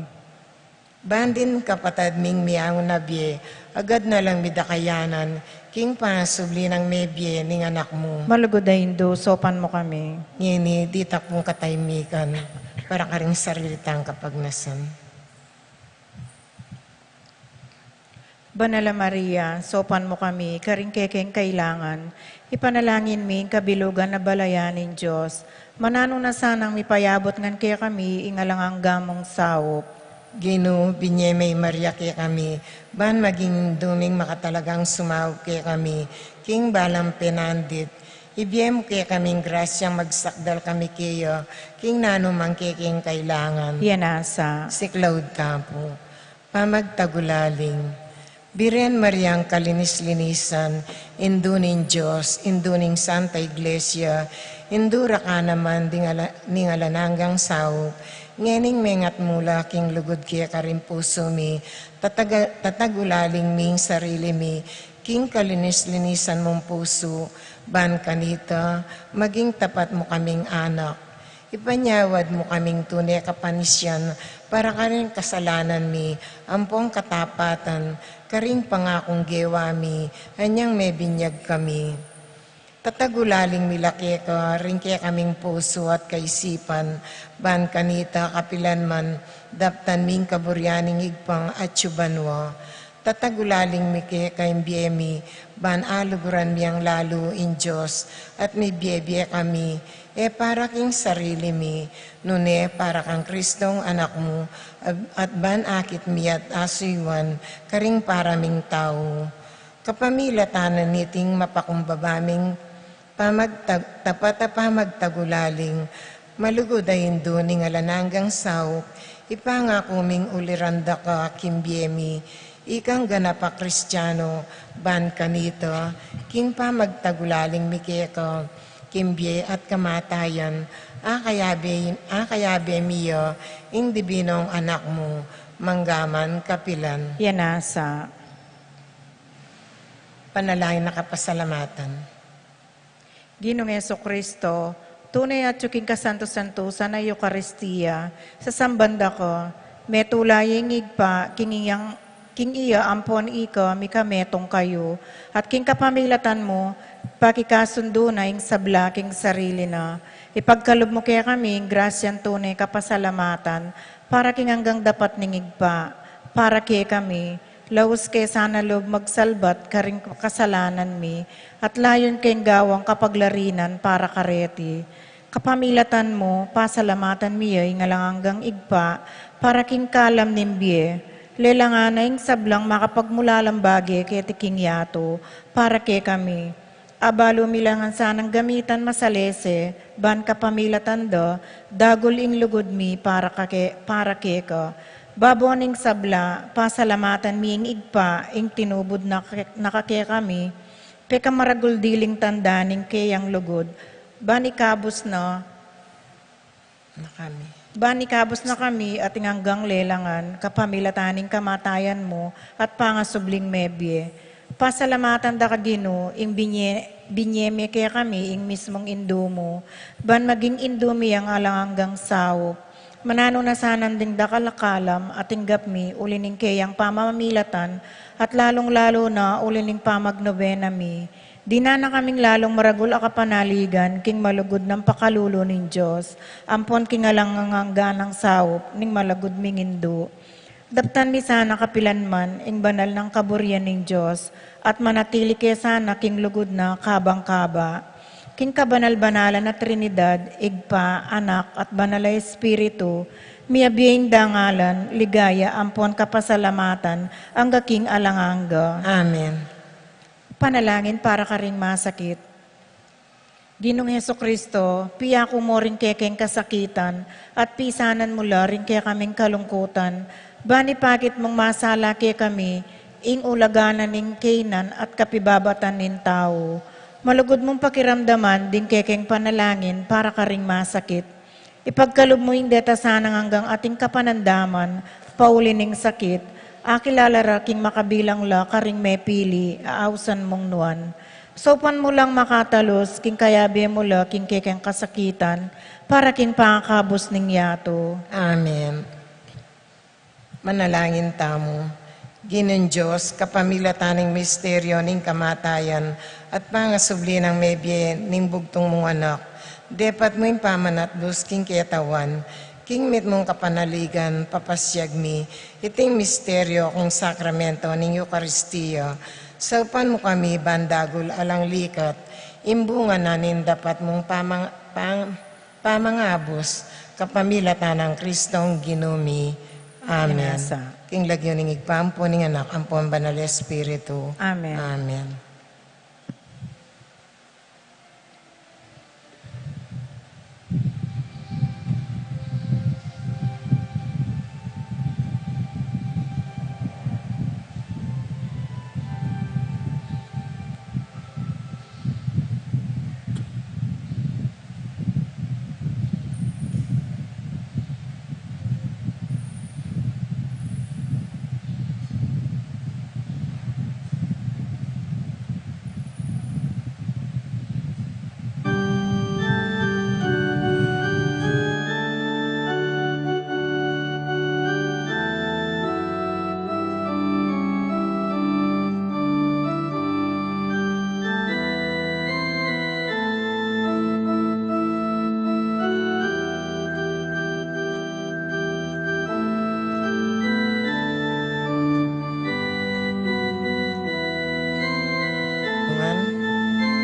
Ban ding kapatad ming miyauna bie, agad na lang mi da kayanan king pangasubli nang mebie ning Anak mu. Malugud a Indu, saupan mu kami. Ngeni ditak pung kataimikan para karing sarili tang kapagnasan. Banal a Maria, saupan mu kami karing kekeng kailangan. Ipanalangin mi ing kabilugan a balayan ning Dios. Mananu na sanang mipayabut ngan kekami ing alang angga mung saup. Ginu, binye me i Maria kekami, ban maging Indu ming makatalagang sumaup kekami king balang penandit. Ibie mu kekaming grasyang magsakdal kami keya king nanumang kekeng kailangan. Yan nasa. Siklaud tamu pu. Pamagtagulaling. Birhen Mariang kalinis-linisan, Indu ning Dios, Indu ning Santa Iglesia, Indu ra ka naman ding ala-, ning alang anggang saup, ngening mengatmu la king lugud keka ring pusu mi, tataga-, tatagulaling mi ing sarili mi king kalinis-linisan mung pusu, ban kanita maging tapat mu kaming anak. Ipanyawad mu kaming tune kapanisian para karing kasalanan mi, ampong katapatan karing pangakung gewa mi anyang mebinyag kami. Tatagulaling mi la keka ring kekaming pusu at kaisipan, ban kanita kapilan man daptan mi ing kaburian ning Ibpang atsu banua. Tatagulaling mi keka ing bie mi, ban aluguran mi yang lalu ing Dios, at mibiebie kami, e para king sarili mi, nune para kang Kristong Anak mu, at, at ban akit mi at asuyuan karing para ming tau. Kapamilatan na niting mapakumbaba ming pamagtag-, tapat a pamagtagulaling, malugud a Indu ning alang anggang saup, ipangaku ming uliran da ka king bie mi, ikang ganap a Kristiano, ban kanita, king pamagtagulaling mi keka, king bie at kamatayan, akayabe, akayabe mi ya, ing dibinong Anak mu, manggaman kapilan. Yan nasa. Panalangin a kapasalamatan. Ginung Jesucristo, tune atyu king kasantu-santusan a Eukaristia, sasamban da ka, metula ya ing Ibpa, king iyang, king iya ampon ika, mikametung kayu, at king kapamilatan mu, pakikasundu na ing sabla king sarili na. Ipagkalub mu kekami ing grasyan tune kapasalamatan, para king anggang dapat ning Ibpa, para kekami, laus ke sana lub magsalbat karing kasalanan mi, at layun keng gawang kapaglarinan para kareti. Kapamilatan mu, pasalamatan mi ya ing alang anggang Ibpa, para king kalam ning bie, lelangan na ing sablang makapagmulalang bage keti king yatu, para kekami. Abalu mi la ngan sanang gamitan masalese, ban kapamilatan da, dagul ing lugud mi para kake-, para keka. Babo ning sabla, pasalamatan mi ing Ibpa, ing tinubud na ke-, na kekami, pekamaragul diling tanda ning keyang lugud, ban ikabus na na kami. Ban ikabus na kami at ing anggang lelangan, kapamilatan ning kamatayan mu at pangasubling mebie. Pasalamatan da ka Ginu, ing binye, Binie me kekami ing mismung Indu mu, ban maging Indu mi yang alang anggang saup. Mananu na sana ding dakal a kalam a tinggap mi uli ning keyang pamamilatan, at lalung-lalu na uli ning pamagnobena mi. Dinan na kaming lalung maragul a kapanaligan king malugud nang pakalulu ning Dios, ampon king alang angga nang saup ning malugud ming Indu. Daptan mi sana kapilan man ing banal nang kaburian ning Dios, at manatili ke sana king lugud na kabang-kaba. King kabanal-banalan a Trinidad, Ibpa, Anak, at Banal a Espiritu, miyabie ing dangalan, ligaya, ampon kapasalamatan, angga king alang angga. Amen. Panalangin para karing masakit. Ginung Jesucristo, piyaku mu ring kekeng kasakitan, at pisanan mu la ring kekaming kalungkutan, ban ipakit mung masala kekami ing ulagan na ning kaynan at kapibabatan ning tau. Malugud mung pakiramdaman ding kekeng panalangin para karing masakit. Ipagkalub mu ing deta sanang anggang ating kapanandaman, pauli ning sakit, akilala ra king makabilang la karing mepili, a ausan mung nuan. Saupan mu lang makatalus, king kayabe mu la king kekeng kasakitan, para king pangakabus ning yatu. Amen. Manalangin tamu. Ginung Dios, kapamilatan ning misteryo ning kamatayan at pangasubli nang mebie ning bugtung mung Anak, depat mu ing pamanatbus king ketawan, king mitmung kapanaligan, papasyag mi iting misteryo king sakramento ning Eukaristia. Saupan mu kami ban dagul alang likat, ing bunga na ning dapat mung pamang-, pang-, pamangabus, kapamilatan nang Kristong Ginu mi. Amen. King lagyu ning Ibpa, ampon ning Anak, ampon Banal Espiritu. Amen. Amen.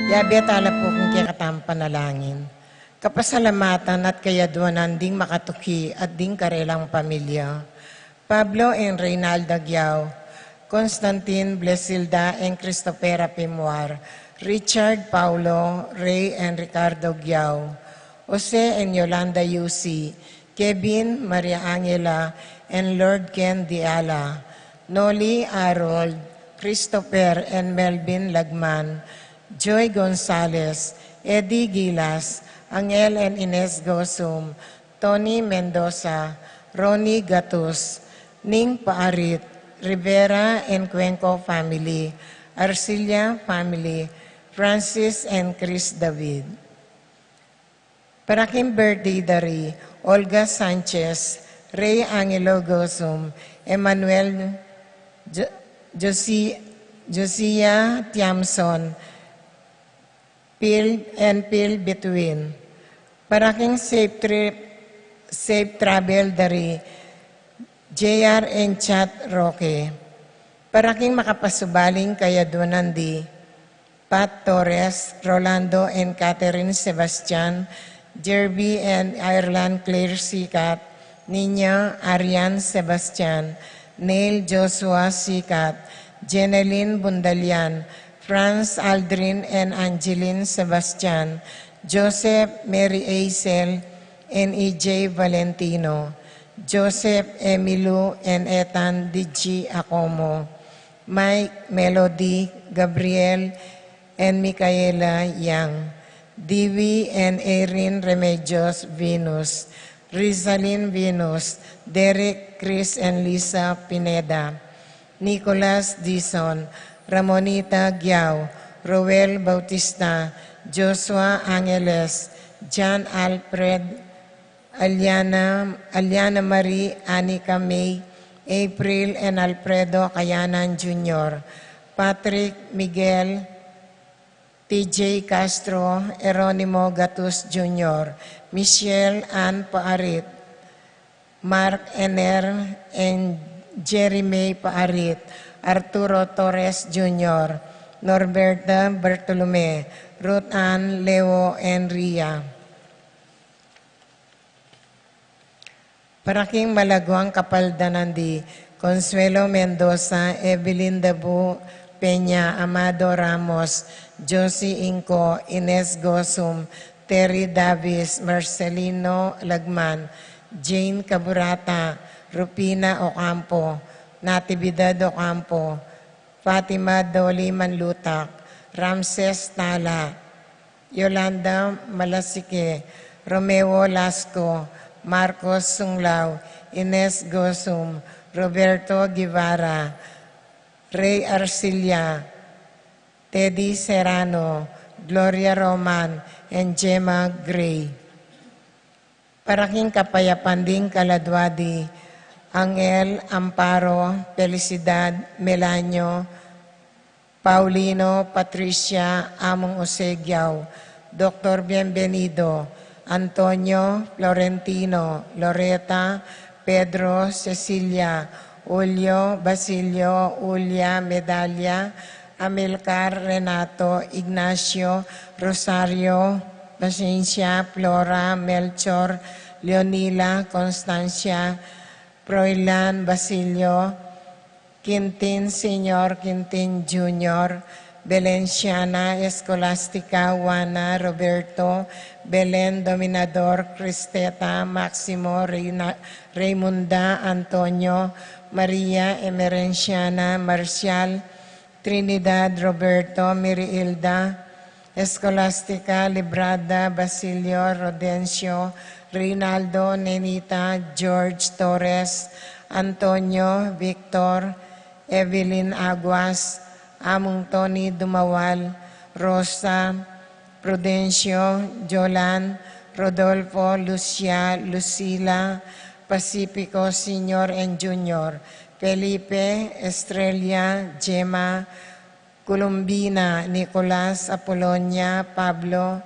Yabe tala pu king kekatamung panalangin. Kapasalamatan at kayaduanan ding makatuki at ding karelang pamilya. Pablo and Reynalda Giao, Constantine, Blesilda, and Christopher Apimwar, Richard, Paulo, Ray, and Ricardo Giao, Jose and Yolanda Yusi, Kevin, Maria Angela, and Lord Ken Diala, Noli, Harold, Christopher, and Melvin Lagman, Joy Gonzalez, Eddie Gilas, Angel and Ines Gosum, Tony Mendoza, Ronnie Gatus, Ning Paarit, Rivera and Cuenco family, Arcilla family, Francis and Chris David. Para king birthday da ri Olga Sanchez, Ray Angelo Gozum, Emmanuel Jo-, Josi-, Josia Tiamson, Phil and Phil Between. Para king safe trip, safe travel da ri J R and Chat Roque. Para king makapasubaling kayaduanan di Pat Torres, Rolando and Catherine Sebastian, Jerby and Ireland Claire Sikat, Nina Arian Sebastian, Neil Joshua Sikat, Jeneline Bundalian, Franz Aldrin and Angeline Sebastian, Joseph Mary Aisel and E J Valentino, Joseph Emilu and Ethan D G Acomo, Mike, Melody, Gabriel, and Micaela Yang, Divi and Erin Remedios Venus, Rizalin Venus, Derek, Chris, and Lisa Pineda, Nicolas Dizon, Ramonita Giao, Roel Bautista, Joshua Angeles, John Alfred, Aliana, Aliana Marie, Anika May, April and Alfredo Kayanan Junior, Patrick Miguel, T J Castro, Jeronimo Gatus Junior, Michelle Ann Paarit, Mark Ener and Jerry May Paarit, Arturo Torres Junior, Norberta Bartolome, Ruth Ann, Leo and Ria. Para king malaguang kapaldanan di Consuelo Mendoza, Evelyn Dabu Peña, Amado Ramos, Josie Inco, Ines Gosum, Terry Davis, Marcelino Lagman, Jane Caburata, Rufina Ocampo, Natividad Ocampo, Fatima Doli Manlutak, Ramses Tala, Yolanda Malasique, Romeo Lasco, Marcos Sunglao, Ines Gosum, Roberto Guevara, Ray Arcilla, Teddy Serrano, Gloria Roman, and Gemma Gray. Para king kapayapan ding kaladua di Angel, Amparo, Felicidad, Melanio, Paulino, Patricia, Among Osegiao, Doktor Bienvenido, Antonio, Florentino, Loreta, Pedro, Cecilia, Julio, Basilio, Julia, Medalia, Amilcar, Renato, Ignacio, Rosario, Paciencia, Flora, Melchor, Leonila, Constancia, Froilan, Basilio, Quintin Senior, Quintin Junior, Belenciana, Escolastica, Juana, Roberto, Belen, Dominador, Cristeta, Maximo, Reina-, Raymunda, Antonio, Maria, Emerenciana, Marcial, Trinidad, Roberto, Miriilda, Escolastica, Librada, Basilio, Rodencio, Reynaldo, Nenita, George Torres, Antonio, Victor, Evelyn Aguas, Among Tony Dumawal, Rosa, Prudencio, Jolan, Rodolfo, Lucia, Lucila, Pacifico Senior and Junior, Felipe, Estrella, Gemma, Columbina, Nicolas, Apolonia, Pablo,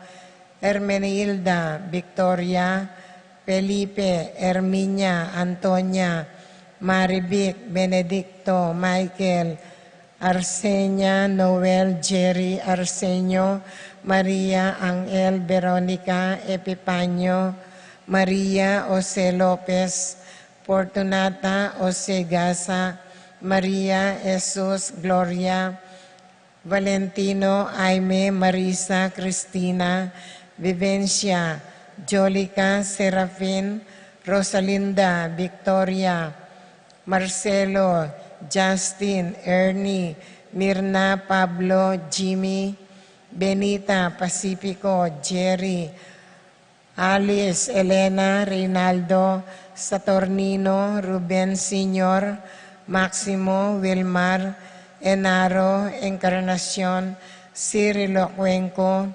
Hermenilda, Victoria, Felipe, Herminia, Antonia, Marivic, Benedicto, Michael, Arsenia, Noel, Jerry, Arsenio, Maria, Angel, Veronica, Epifanio, Maria, Jose Lopez, Fortunata, Jose Gasa, Maria, Jesus, Gloria, Valentino, Aime, Marisa, Cristina, Vivencia, Jolica, Serafin, Rosalinda, Victoria, Marcelo, Justin, Ernie, Mirna, Pablo, Jimmy, Benita, Pacifico, Jerry, Alice, Elena, Reynaldo, Saturnino, Ruben Senior, Maximo, Wilmar, Enaro, Encarnacion, Cirilo Cuenco,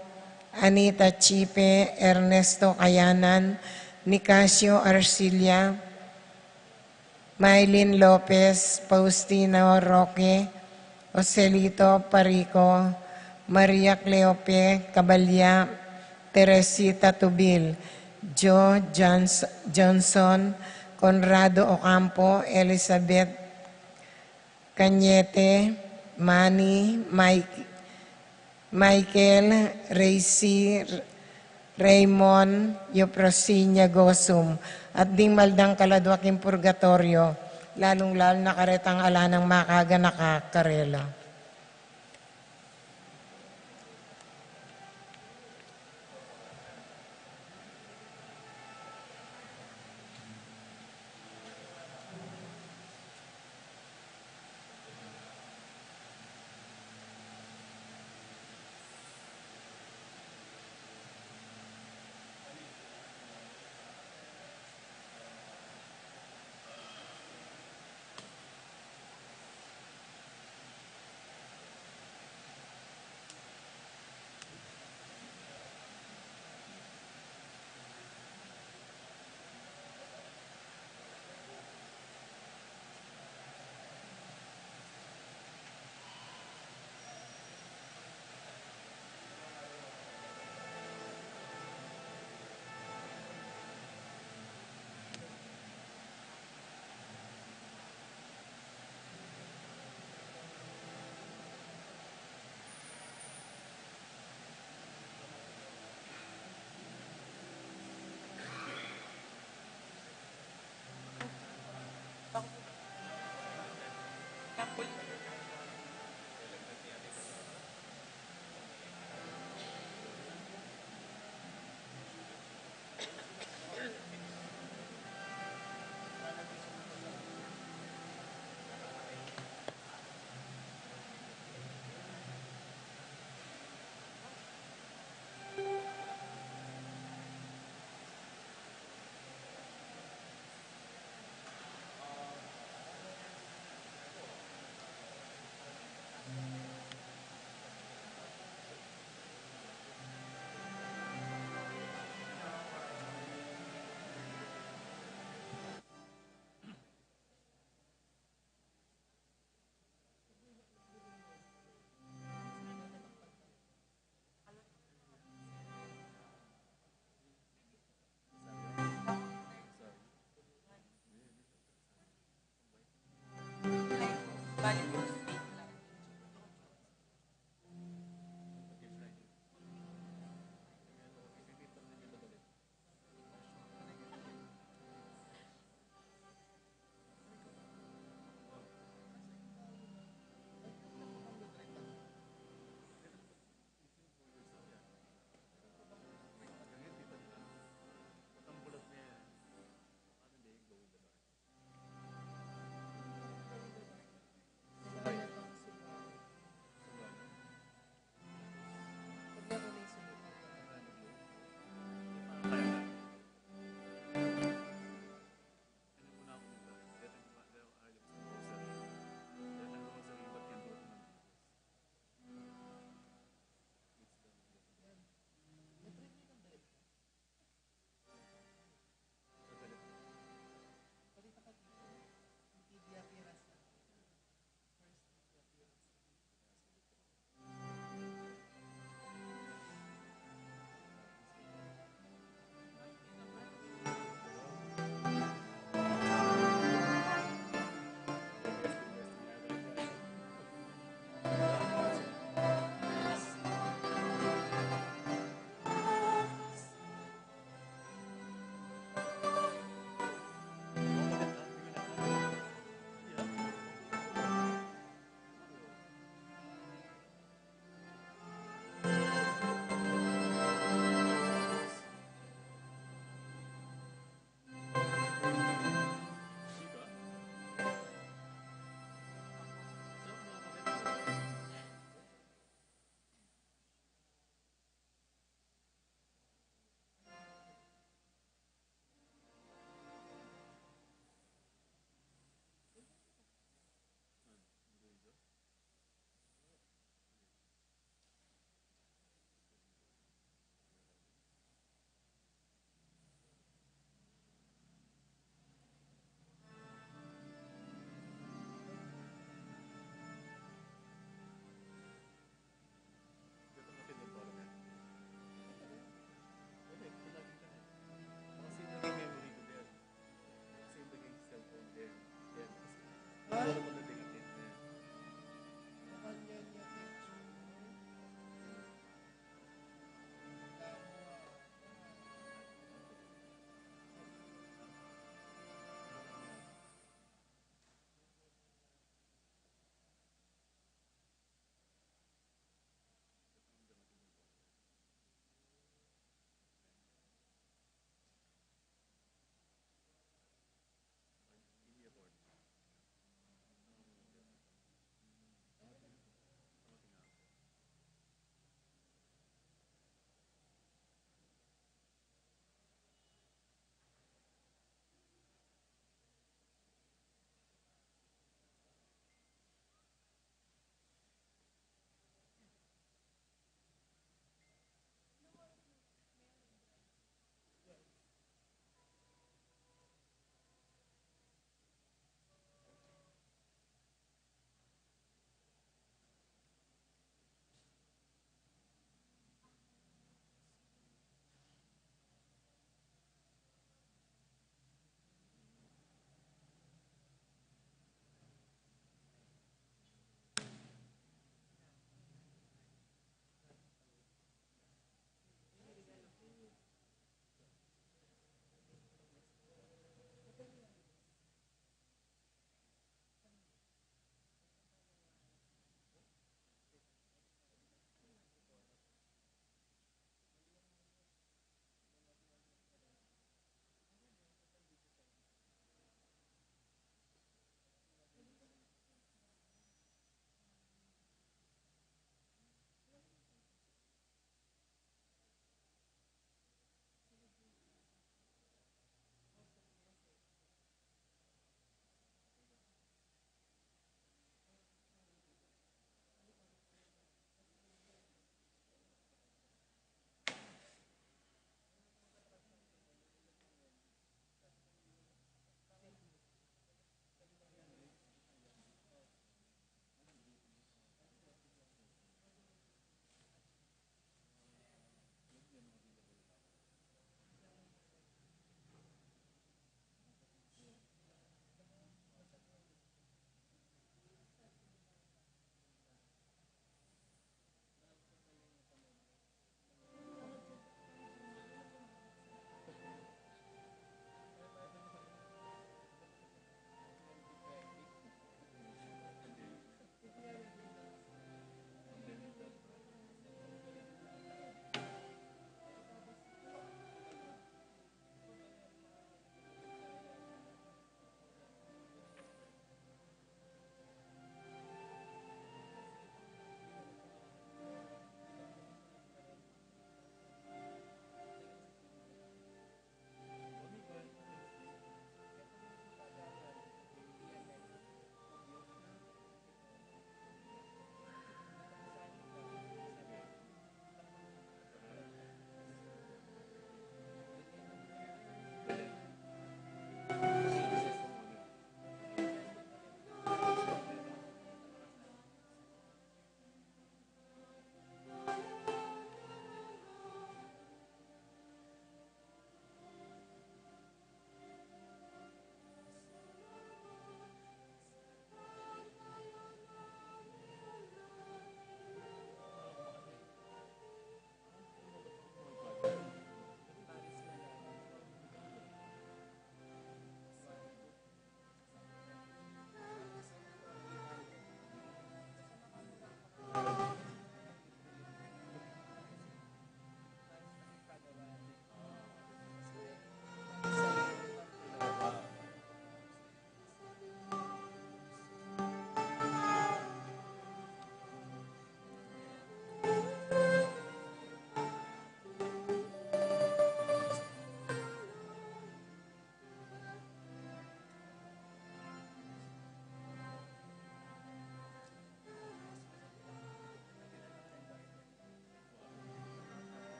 Anita Chipe, Ernesto Cayanan, Nicasio Arcilla, Mylene Lopez, Faustino Roque, Joselito Parico, Maria Cleope Cabalya, Teresita Tubil, Joe Jons-, Johnson, Conrado Ocampo, Elizabeth Cañete, Manny, Mike, Michael, Reisi, Raymond, Euprosinia Gosum, at ding maldang kaladua king purgatoryo, lalung-lalu na karetang ala nang makaganaka karela.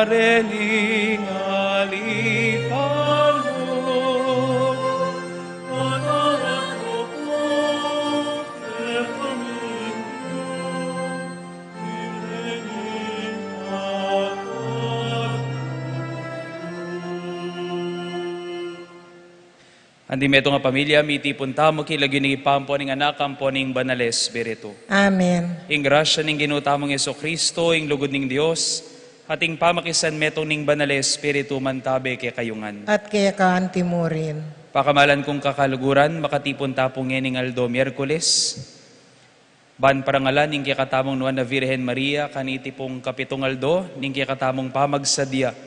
Lening alipan mu, pataran mu pu, lening Andi metung a pamilya, mitipun tamu king lagyu ning Ibpa, ampo ning Anak, ampo ning Banal a Espiritu. Amen. Ing grasya ning Ginu tamung Jesucristo, ing lugud ning Dios, at ing pamakisan metung ning Banal a Espiritu, mantabe kekayu ngan. At keka anti mu rin. Pakamalan kung kakaluguran, makatipun ta pu ngening aldo Miyerkules. Ban parangalan ing kekatamung Nuan a Virgen Maria, kaniti pung kapitung aldo ning kekatamung pamagsadya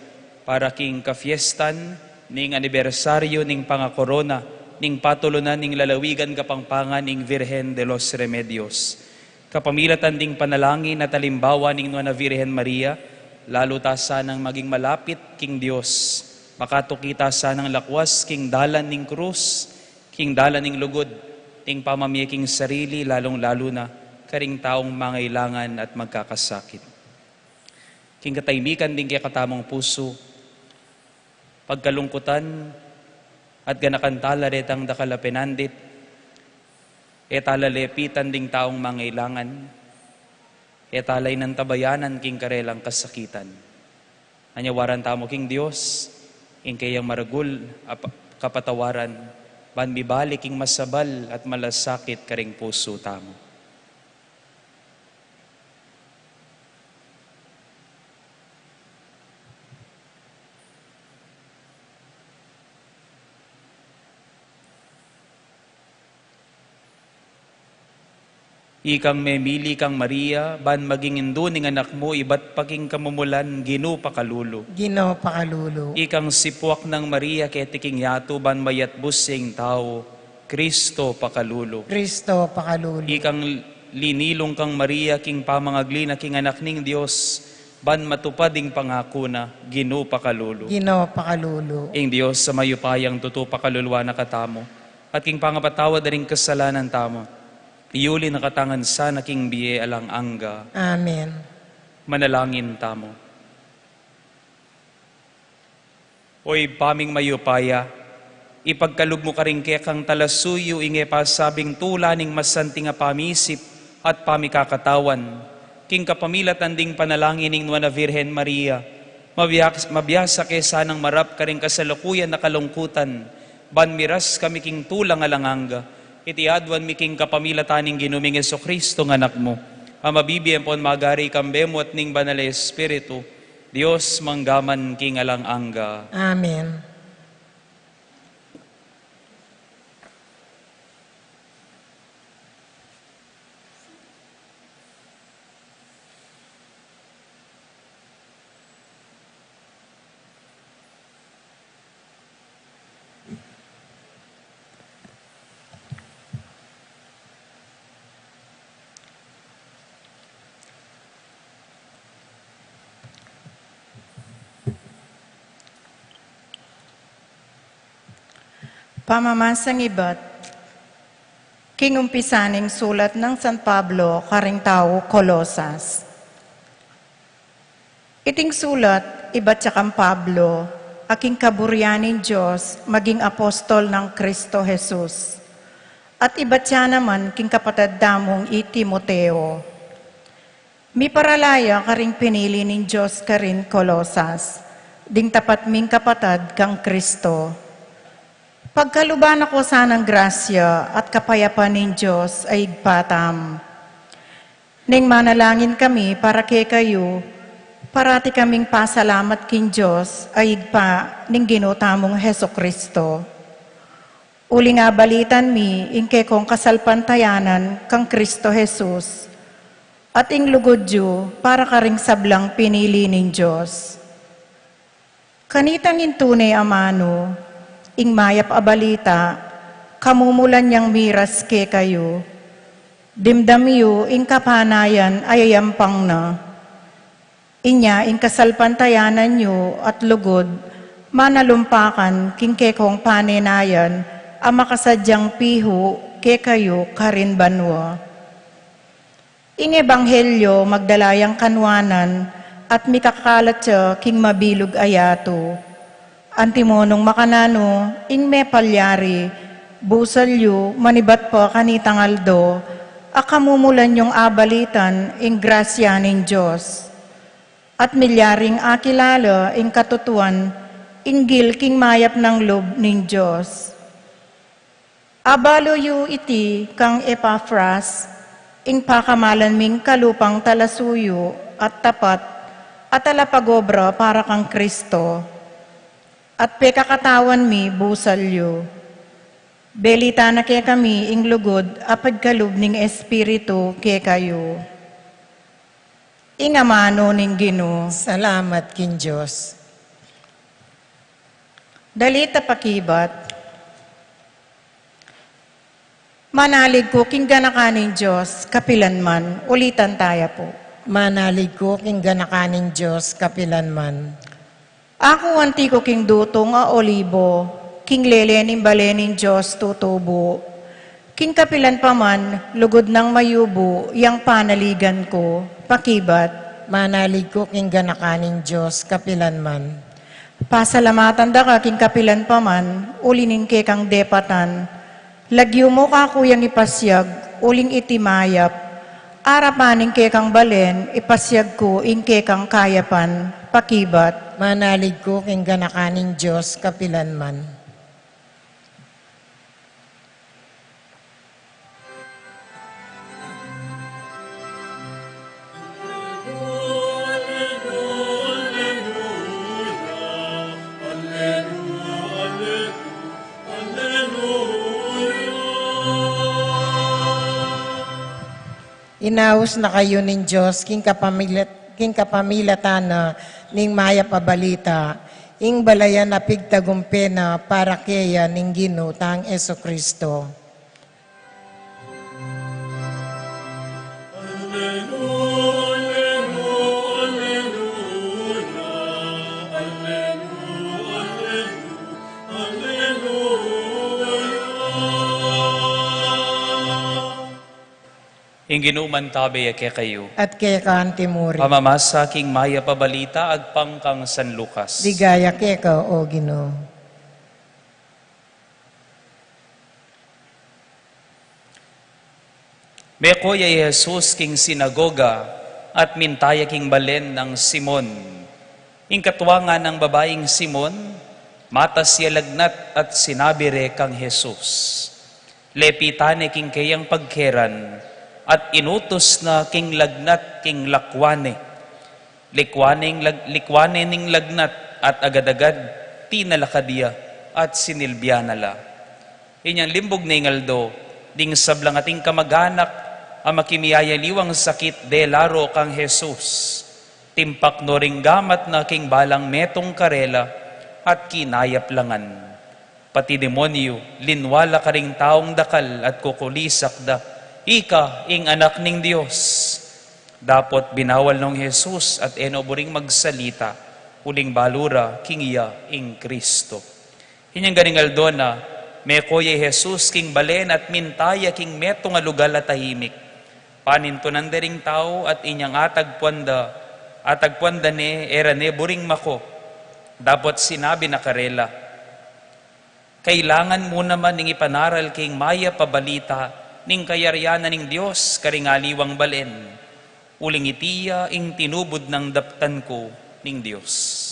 para king kafiestan ning anibersaryu ning pangakorona ning patulunan ning lalawigan Kapampangan ning Virgen de los Remedios. Kapamilatan ding panalangin at alimbawa ning Nuan a Virgen Maria, lalu ta sanang maging malapit king Dios, makatuki ta sanang lakwas king dalan ning krus, king dalan ning lugud, ning pamamie king sarili, lalung-lalu na karing taung mangailangan at magkakasakit. King katahimikan ding kekatamung pusu, pagkalungkutan at ganakan tala retang dakal a penandit, e tala lepitan ding taung mangailangan, e tala inantabayanan king karelang kasakitan. Anyawaran tamu king Dios ing keyang maragul a pa-, kapatawaran, ban mibalik ing masabal at malasakit karing pusu tamu. Ikang memili kang Maria, ban maging indu ning anak mu, ibat pa king kamumulan, Ginu pakalulu. Ginu pakalulu. Ikang sipuak nang Maria, keti king yatu, ban mayatbus ya ing tau, Kristo pakalulu. Kristo pakalulu. Ikang linilung kang Maria, king pamangagli na king anak ning Dios, ban matupad ing pangaku na, Ginu pakalulu. Ginu pakalulu. Ing Dios a mayupayang tutu pakaluluan na katamu, at king pangapatawad da ring kasalanan tamu, iyuli na katamu ngan sana king bie alang angga. Amen. Manalangin tamu. O Ibpa ming mayupaya, ipagkalub mu karing kekang talasuyu ing e pasabing tula ning masanting a pamisip at pamikakatawan, king kapamilatan ding panalangin ning Nuan a Virgen Maria, mabiak-, mabiasa ke sanang marap karing kasalukuyan a kalungkutan, ban miras kami king tulang alang angga. Iti aduan mi king kapamilatan ning Ginu ming Jesucristo nga Anak mu, a mabibie ampon magari kambe mu at ning Banal a Espiritu, Dios mangga man king alang angga. Amen. Pamamasang ibat king umpisa ning sulat nang San Pablo karing tau Colosas. Iting sulat ibat ya kang Pablo, a king kaburian ning Dios maging apostol nang Cristo Jesus, at ibat ya naman king kapatad tamung i Timoteo. Miparala ya karing pinili ning Dios karin Colosas, ding tapat ming kapatad kang Cristo. Pagkaluban na ko sanang grasya at kapayapan ning Dios a Ibpa tam. Ning manalangin kami para kekayu, parati kaming pasalamat king Dios a Ibpa ning Ginu tamung Jesucristo. Uling abalitan mi ing kekong kasalpantayanan kang Cristo Jesus, at ing lugud yu para karing sablang pinili ning Dios. Kanitang ing tune a manu, ing mayap a balita, kamumulan yang miras kekayu, dimdam yu ing kapanayan a yayampang na. Inya ing kasalpantayanan yu at lugud, manalumpakan king kekong panenayan a makasadyang pihu kekayu karin banua. Ing ebanghelyo magdala yang kanuanan at mikakalat ya king mabilug a yatu. Antimo nung makananu ing mepalyari, busal yu manibat pa kanitang aldo, a kamumulan yung abalitan ing grasya ning Dios. At milyaring akilala ing katutuan, inggil king mayap nang lub ning Dios. Abalu yu iti kang Epafras, ing pakamalan ming kalupang talasuyu at tapat, at talapagobra para kang Kristo, at pekakatawan mi busal yu. Belita na kekami ing lugud a pagkalub ning Espiritu kekayu. Ing amanu ning Ginu. Salamat king Dios. Dalita pakibat. Manalig ku king ganakan ning Dios kapilan man. Ulitan taya pu. Manalig ku king ganakan ning Dios kapilan man. Aku anti ku king dutung a olibo, king lele ning bale ning Dios tutubu. King kapilan pa man, lugud nang mayubu yang panaligan ku. Pakibat. Manalig ku king ganakan ning Dios kapilan man. Pasalamatan da ka king kapilan pa man, uli ning kekang depatan. Lagyu mu kaku yang ipasyag, uling iti mayap. Arapan ning kekang balen, ipasyag ku ing kekang kayapan. Pakibat. Manalig ku king ganakan ning Dios kapilan man. Inaus na kayu ning Dios king kapamilat-, king kapamilatan na ning mayap a balita, ing balayan a pigtagumpe na para keya ning Ginu tang Jesucristo. Ing Ginu mantabe ya kekayu. At keka antimurin. Pamamasa king mayap a balita agpang kang San Lucas. Ligaya keka, O Ginu. Meko ya i Jesus king sinagoga at minta ya king balen nang Simon. Ing katwa nang babaing Simon, matas ya lagnat at sinabi re kang Jesus. Lepitan ne king keyang pagkeran at inutus na king lagnat king lakwan ne. Likwan ne ing lag-, likwan ne ning lagnat at agad-agad tinalakad ya at sinilbian na la. Inyang limbug ne ing aldo, ding sablang ating kamag-anak a makimiyayaliwang sakit dela ro kang Jesus. Timpak no ring gamat na king balang metung karela at kinayap la ngan. Pati demonyu, linwa la karing taung dakal at kukulisak da, "Ika ing Anak ning Dios." Dapot binawal nong Jesus at e no buring magsalita, uling balu ra king iya ing Kristo. Inyang ganing aldo na, meko ya i Jesus king balen at minta ya king metung a lugal a tahimik. Panintunan da ring tau at inyang atagpuan da, atagpuan da ne, e ra ne buring mako. Dapot sinabi na karela, "Kailangan mu naman ning ipanaral king mayap a balita ning kayarian na ning Dios karing aliwang balen, uling iti ya ing tinubud nang daptan ku ning Dios."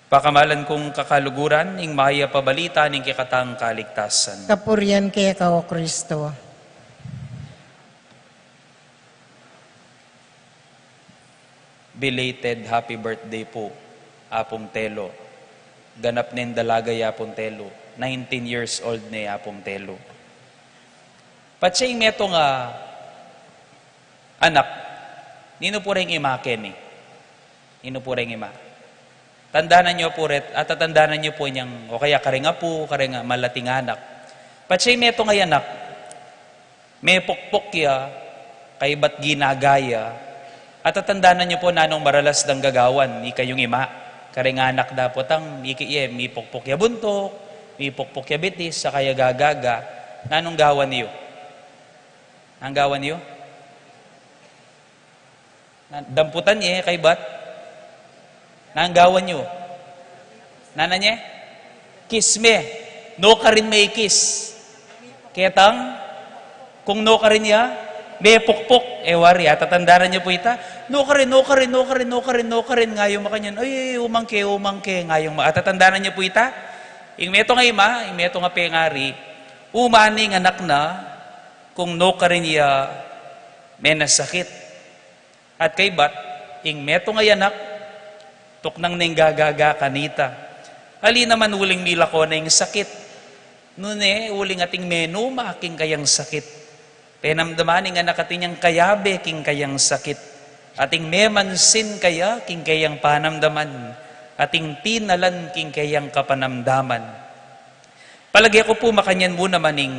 Pakamalan kung kakaluguran, ing mayap a balita ning kekatang kaligtasan. Kapurian keka, O Kristo. Belated happy birthday pu, Apung Telo. Ganap nen dalaga ya, Apung Telo. Nineteen years old ne, Apung Telo. Patse ing metung a anak, ninu pu reng ima keni? Ninu pu reng ima? Tandanan yu pu ret, atatandanan yu pu inyang, o kaya karing apu, karing malating anak. Patse ing metung a anak, mepukpuk ya, kaybat ginaga ya, atatandanan yu pu nanung maralas dang gagawan, ikayung ima, karing anak da pu tang, iki ye, mipukpuk ya buntuk, mipukpuk ya bitis, saka ya gagaga, nanung gawan yu? Nanung gawan yu? Na-, damputan ye, kaybat. Nanu ing gawan yu? Nanu ne? Kiss me. Nukarin me i-kiss? Ketang, kung nukarin ya mepukpuk, e wari, atatandanan yu pu ita? Nukarin, nukarin, nukarin, nukarin, nukarin, ngayung makanyan, ay, ay, umangke, umangke, ngayung ma-, atatandanan yu pu ita? Ing metung a ima, ing metung a pengari, umani ing anak na, kung nukarin ya menasakit. At kaybat, ing metung a anak, tuknang neng gagaga kanita. Ali naman uling milako na ing sakit. Nune, uling ating menuma king kayang sakit. Penamdaman ning anak atin yang kayabe king kayang sakit. Ating memansin kaya king kayang panamdaman. Ating tinalan king kayang kapanamdaman. Palage ku pu makanyan mu naman ing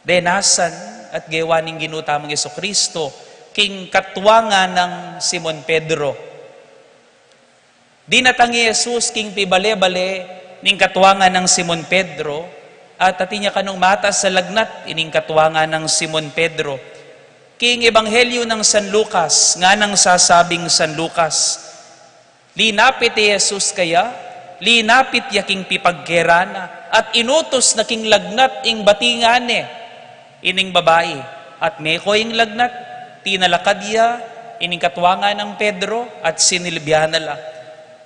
denasan at gewa ning Ginu tamung Jesucristo king katuangan nang Simon Pedro. Dinatang i Jesus king pibale-bale ning katuangan nang Simon Pedro, at atin ya kanung mataas a lagnat ining katuangan nang Simon Pedro. King Ebanghelyo nang San Lucas, nganang sasabing San Lucas, linapit i Jesus kaya, linapit ya king pipagkeran na, at inutus na king lagnat ing batingan ne ining babai, at meko ing lagnat, tinalakad ya ining katuangan nang Pedro, at sinilbian na la.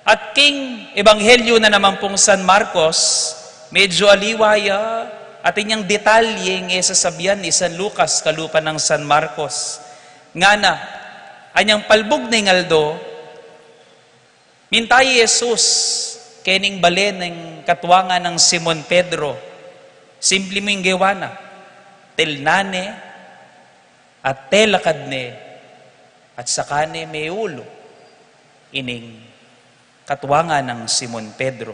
At king Ebanghelyo na naman pung San Marcos, medyo aliwa ya, atin yang detalye ing e sasabian i San Lucas kalupa nang San Marcos. Ngana, anyang palbug na ing aldo, minta i Jesus kening bale ning katuangan nang Simon Pedro. Simple mu ing gewa na. Telnan ne, at telakad ne, at saka ne meulu ining katuangan nang Simon Pedro.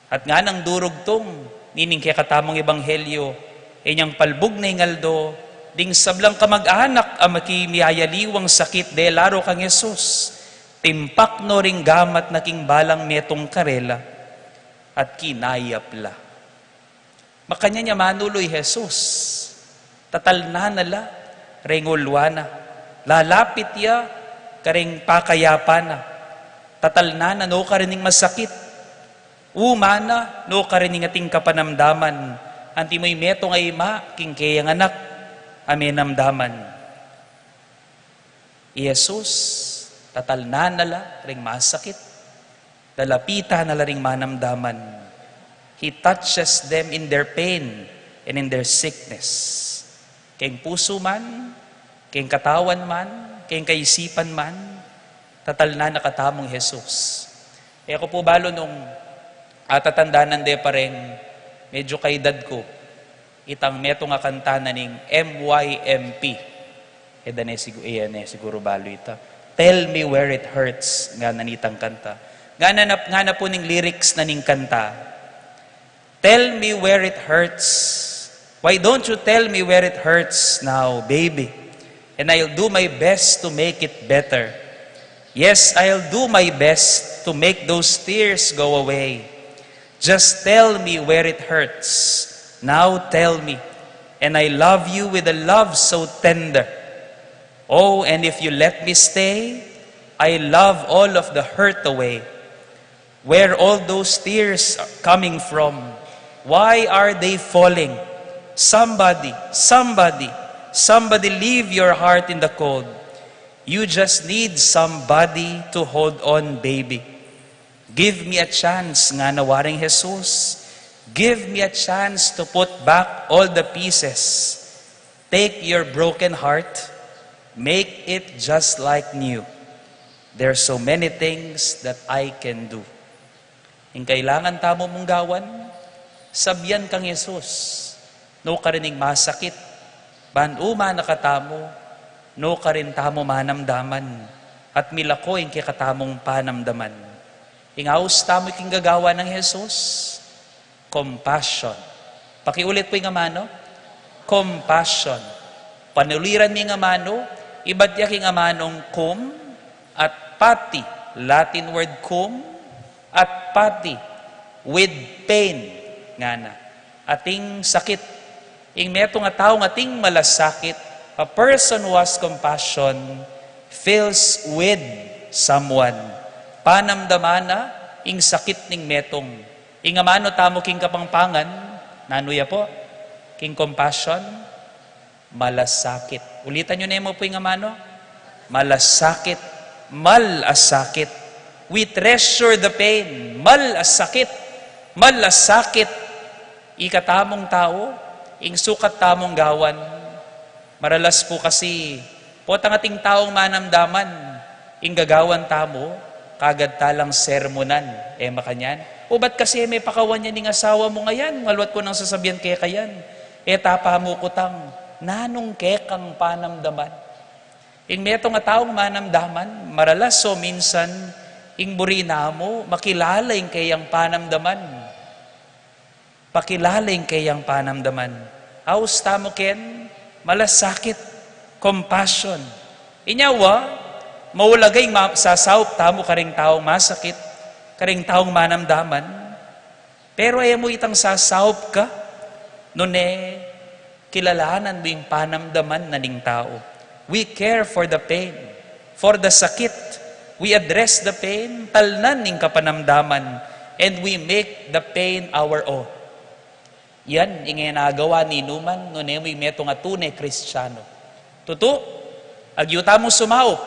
At nganang durugtung nining kekatamung Ebanghelyo, inyang palbug na ing aldo, ding sablang kamag-anak a maki miyayaliwang sakit dela ro kang Jesus, timpak no ring gamat na king balang metung karela, at kinayap la. Makanyan ya manulu i Jesus, tatalnan na la reng uluan na, lalapit ya kareng pakayapan na, tatalnan na nukarin ing masakit, umana nukarin ing ating kapanamdaman, antimong metung a ima king keyang anak a menamdaman. I Jesus, tatalnan na la ring masakit, lalapitan na la ring manamdaman. He touches them in their pain and in their sickness. Keng pusu man, keng katawan man, keng kaisipan man, tatalnan na katamung Jesus. E ku pu balu nung atatandanan de pa reng medyo kaedad ku itang metung a kanta na ning M Y M P. E da ne sigu-, e ne siguru balu ita. Tell Me Where It Hurts, ngana nitang kanta. Ngana na, ngana pu ning lyrics na ning kanta. Tell me where it hurts. Why don't you tell me where it hurts now, baby? And I'll do my best to make it better. Yes, I'll do my best to make those tears go away. Just tell me where it hurts. Now tell me. And I love you with a love so tender. Oh, and if you let me stay, I love all of the hurt away. Where all those tears coming from? Why are they falling? Somebody, somebody, somebody leave your heart in the cold. You just need somebody to hold on, baby. Give me a chance, ngana waring Jesus. Give me a chance to put back all the pieces. Take your broken heart, make it just like new. There's so many things that I can do. Ing kailangan tamu mung gawan, sabian kang Jesus, nukarin ing masakit, ban umana katamu, nukarin tamu manamdaman, at milako ing kekatamung panamdaman. Ing aus tamu king gagawan nang Jesus, compassion. Pakiulit pu ing amanu, compassion. Panuliran mi ing amanu, ibat ya king amanung cum at pati, Latin word cum at pati, with pain, ngana. Ating sakit. Ing metung a taung ating malasakit, a person who has compassion, feels with someone. Panamdaman na ing sakit ning metung. Ing amanu tamu king Kapampangan, nanu ya pu? King compassion, malasakit. Ulitan yu ne mu pu ing amanu. Malasakit. Malasakit. We treasure the pain. Malasakit. Malasakit. Ika tamung tau, ing sukat tamung gawan. Maralas pu kasi, potang ating taung manamdaman, ing gagawan tamu, kagad ta lang sermunan, e makanyan. O bat kasi e me pakawan yan ing asawa mu ngayan, maluat ku nang sasabian keka yan. E ta pamukutang, nanung kekang panamdaman? Ing metung a taung manamdaman, maralas o minsan, ing buri na mu, makilala ing keyang panamdaman. Pakilala ing keyang panamdaman. Aus tamu ken, malasakit, compassion. Inya wa, maulaga ing ma-, sasaup tamu karing taung masakit, karing taung manamdaman. Pero e mu itang sasaup ka, nune kilalanan mu ing panamdaman na ning tau. We care for the pain, for the sakit. We address the pain, talnan ing kapanamdaman, and we make the pain our own. Yan ing e nagawa ninuman, nune mu ing metung a tune Kristiyanu. Tutu, agyu tamung sumaup,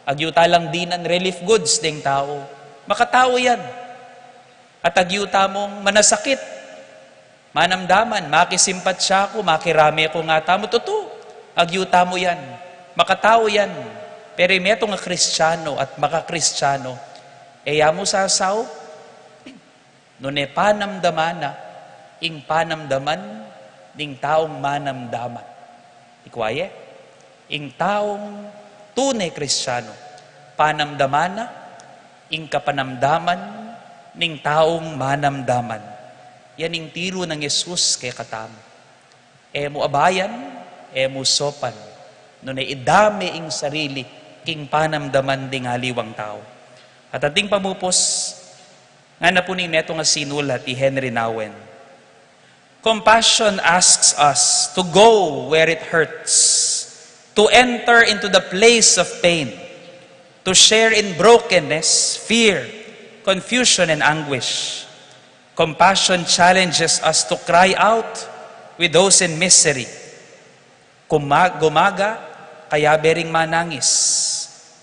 agyu ta lang dinan relief goods deng tau. Makatau yan. At agyu tamung manasakit, manamdaman, makisimpatya ku, makirame ku, nga tamu, tutu, agyu tamu yan, makatau yan. Pero ing metung a Kristiyanu at makakristiyanu, e ya mu sasaup, nune panamdaman na ing panamdaman ning taung manamdaman. Ikwa ye, ing taung tune Kristiyanu, panamdaman na ing kapanamdaman ning taung manamdaman. Yan ing tiru nang Jesus kekatamu. E mu abayan, e mu saupan, nune idame ing sarili king panamdaman ding aliwang tau. At ating pamupus, ngana pu ning metung a sinulat i Henri Nouwen. Compassion asks us to go where it hurts, to enter into the place of pain, to share in brokenness, fear, confusion, and anguish. Compassion challenges us to cry out with those in misery. Kuma-, gumaga, kayabe ring manangis.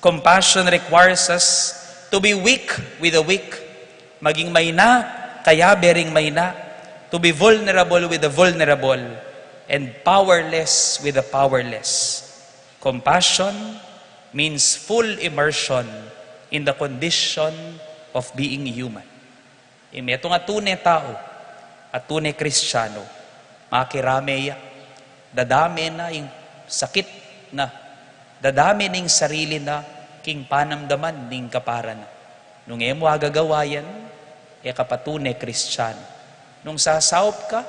Compassion requires us to be weak with the weak. Maging maina, kayabe ring maina. To be vulnerable with the vulnerable. And powerless with the powerless. Compassion means full immersion in the condition of being human. Ing metung a tune tau, a tune Kristiyanu, makirame ya, dadame na ing sakit na, dadame na ing sarili na, king panamdaman ning kapara na. Nung e mu agagawa yan, e ka pa tune Kristiyanu. Nung sasaup ka,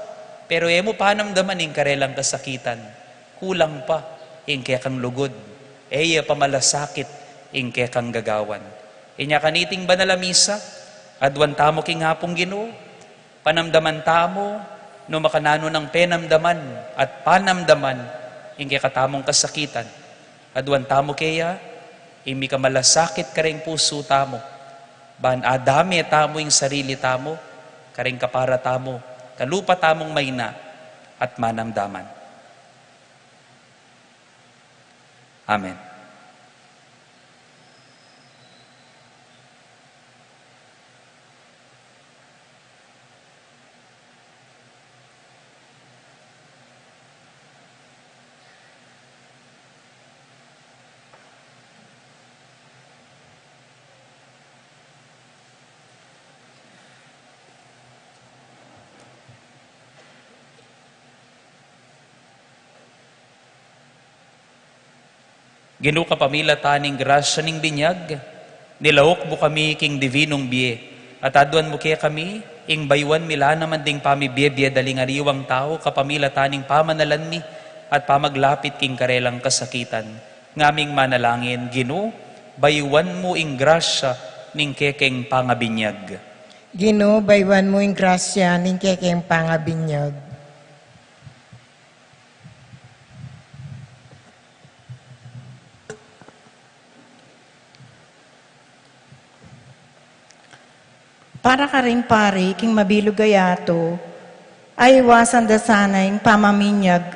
pero e mu panamdaman ing karelang kasakitan, kulang pa ing kekang lugud, e ya pa malasakit ing kekang gagawan. Inya kaniting banal a misa, aduan tamu king Apung Ginu, panamdaman tamu, nung makananu nang penamdaman at panamdaman ing kekatamung kasakitan. Aduan tamu keya, ing mikamalasakit kareng pusu tamu, ban adame tamu ing sarili tamu, kareng kapara tamu, kalupa tamung maina at manamdaman. Amen. Ginu, kapamilatan ning grasya ning binyag, nilauk mu kami king divinung bie, at aduan mu kekami ing bayuan mi la naman ding pamibie-bie da ling aliwang tau, kapamilatan ning pamanalan mi at pamaglapit king karelang kasakitan. Ngaming manalangin, Ginu, bayuan mu ing grasya ning kekeng pangabinyag. Ginu, bayuan mu ing grasya ning kekeng pangabinyag. Para karing pari king mabilug a yatu, aiwasan da sana ing pamaminyag,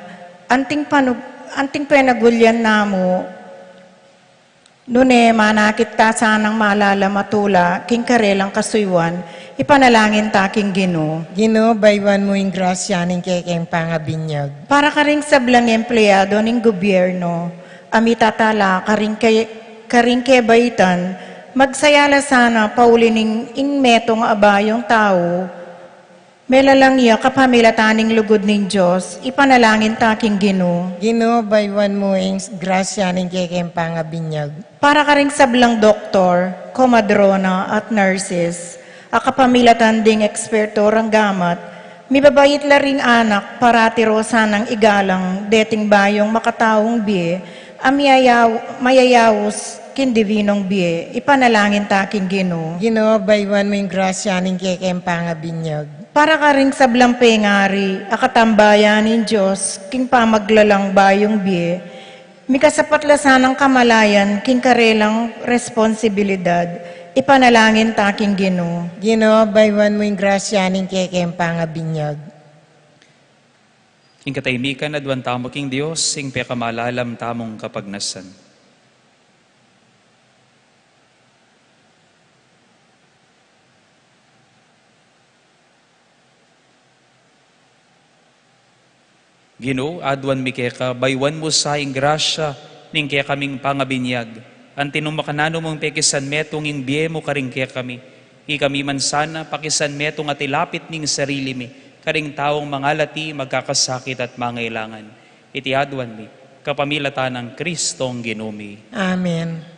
anting panug-, anting penagulyan na mu, nune manakit ta sanang malalam a tula king karelang kasuyuan, ipanalangin ta king Ginu. Ginu, bayuan mu ing grasya ning kekeng pangabinyag. Para karing sablang empleyado ning gobyerno, a mitatala karing ke-, karing kebaitan, magsaya la sana pauli ning ing metung a bayung tau, melalang ya kapamilatan ning lugud ning Dios, ipanalangin ta king Ginu. Ginu, bayuan mu ing grasya ning kekeng pangabinyag. Para karing sablang doktor, komadrona, at nurses, a kapamilatan ding eksperto rang gamat, mibabait la ring anak, parati ro sanang igalang deting bayung makataung bie, a miyayaw-, mayayaus king dibinung bie, ipanalangin ta king Ginu. Ginu, bayuan mu ing grasya ning kekeng pangabinyag. Para karing sablang pengari a katambayan ning Dios king pamaglalang bayung bie, mikasapat la sanang kamalayan king karelang responsibilidad, ipanalangin ta king Ginu. Ginu, bayuan mu ing grasya ning kekeng pangabinyag. King katahimikan, aduan tamu king Dios ing pekamalalam tamung kapagnasan. Ginu, aduan mi keka, bayuan mu sa ing grasya ning kekaming pangabinyag, anti nung makananu mung pekisanmetung ing bie mu karing kekami, ikami man sana pakisanmetung at ilapit ning sarili mi karing taung mangalati, magkakasakit at mangailangan. Iti aduan mi kapamilatan nang Kristong Ginu mi. Amen.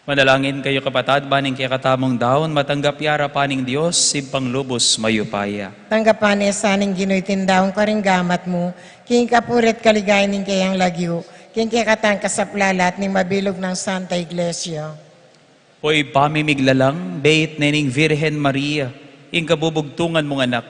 Manalangin kayu, kapatad, ban ing kekatamung daun matanggap ya arapan ning Dios, Ibpang lubus mayupaya. Tanggapan ne sa ning Ginu iting daun karing gamat mu, king kapurian at kaligayan ning keyang lagyu, king kekatang kasaplalan at ning mabilug nang Santa Iglesia. O Ibpa mi miglalang, beit ne ning Virgen Maria ing kabubugtungan mung anak,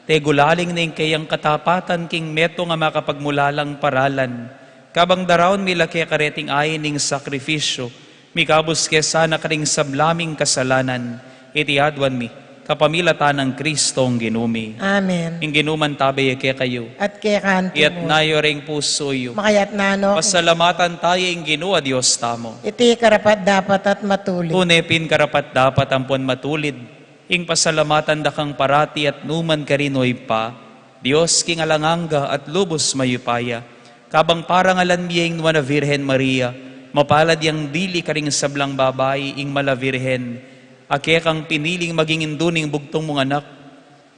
tegulaling ne ing keyang katapatan king metung a makapagmulalang paralan, kabang daraun mi la keka reting ain ning sakrifisyu, mikabus ke sana karing sabla ming kasalanan, iti aduan mi kapamilatan nang Kristong Ginu mi. Amen. Ing Ginu mantabe ya kekayu. At keka mu rin. Iyatas yu ring pusu yu. Makayatas no. Pasalamatan taya ing Ginu a Dios tamu. Iti karapat-dapat at matulid. Tune pin karapat-dapat ampon matulid ing pasalamatan da kang parati at nu man karin, o Ibpa, Dios king alang angga at lubus mayupaya. Kabang parangalan mi ing Nuan a Virgen Maria, mapalad yang dili karing sablang babai ing Mala Virgen, a kekang piniling maging indu ning bugtung mung anak,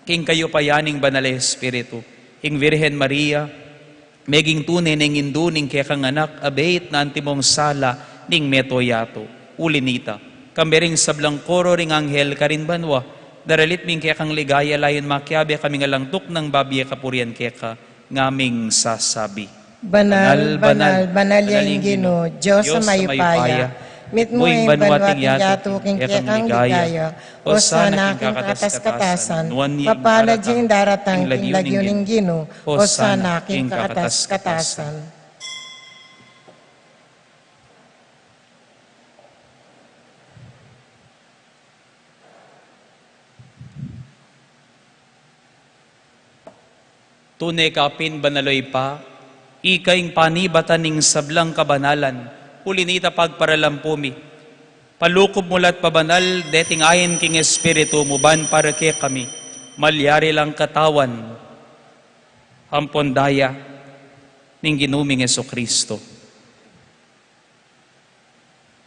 king kayupayan ning Banal a Espiritu. Ing Virgen Maria, meging tune neng indu ning kekang anak, abeit na antimong sala ning meto yatu. Uli nita, kambe ring sablang koro ring anghel karin banua, daralit mi ing kekang ligaya layun makiabe kaming alang tuknang babie kapurian keka, ngaming sasabi: Banal, banal, banal yang Ginu, Dios a mayupaya. Mitmu ing banua at ing yatu king kekang ligaya. Osana king kakatas-katasan. Mapalad yang daratang king lagyu ning Ginu. Osana king kakatas-katasan. Tune ka pin banal, o Ibpa, ika ing panibatan ning sablang kabanalan, uli nita pagparalampu mi. Palukup mu la't pabanal deting ain king Espiritu mu ban para kekami malyari lang katawan ampon daya ning Ginu ming Jesucristo.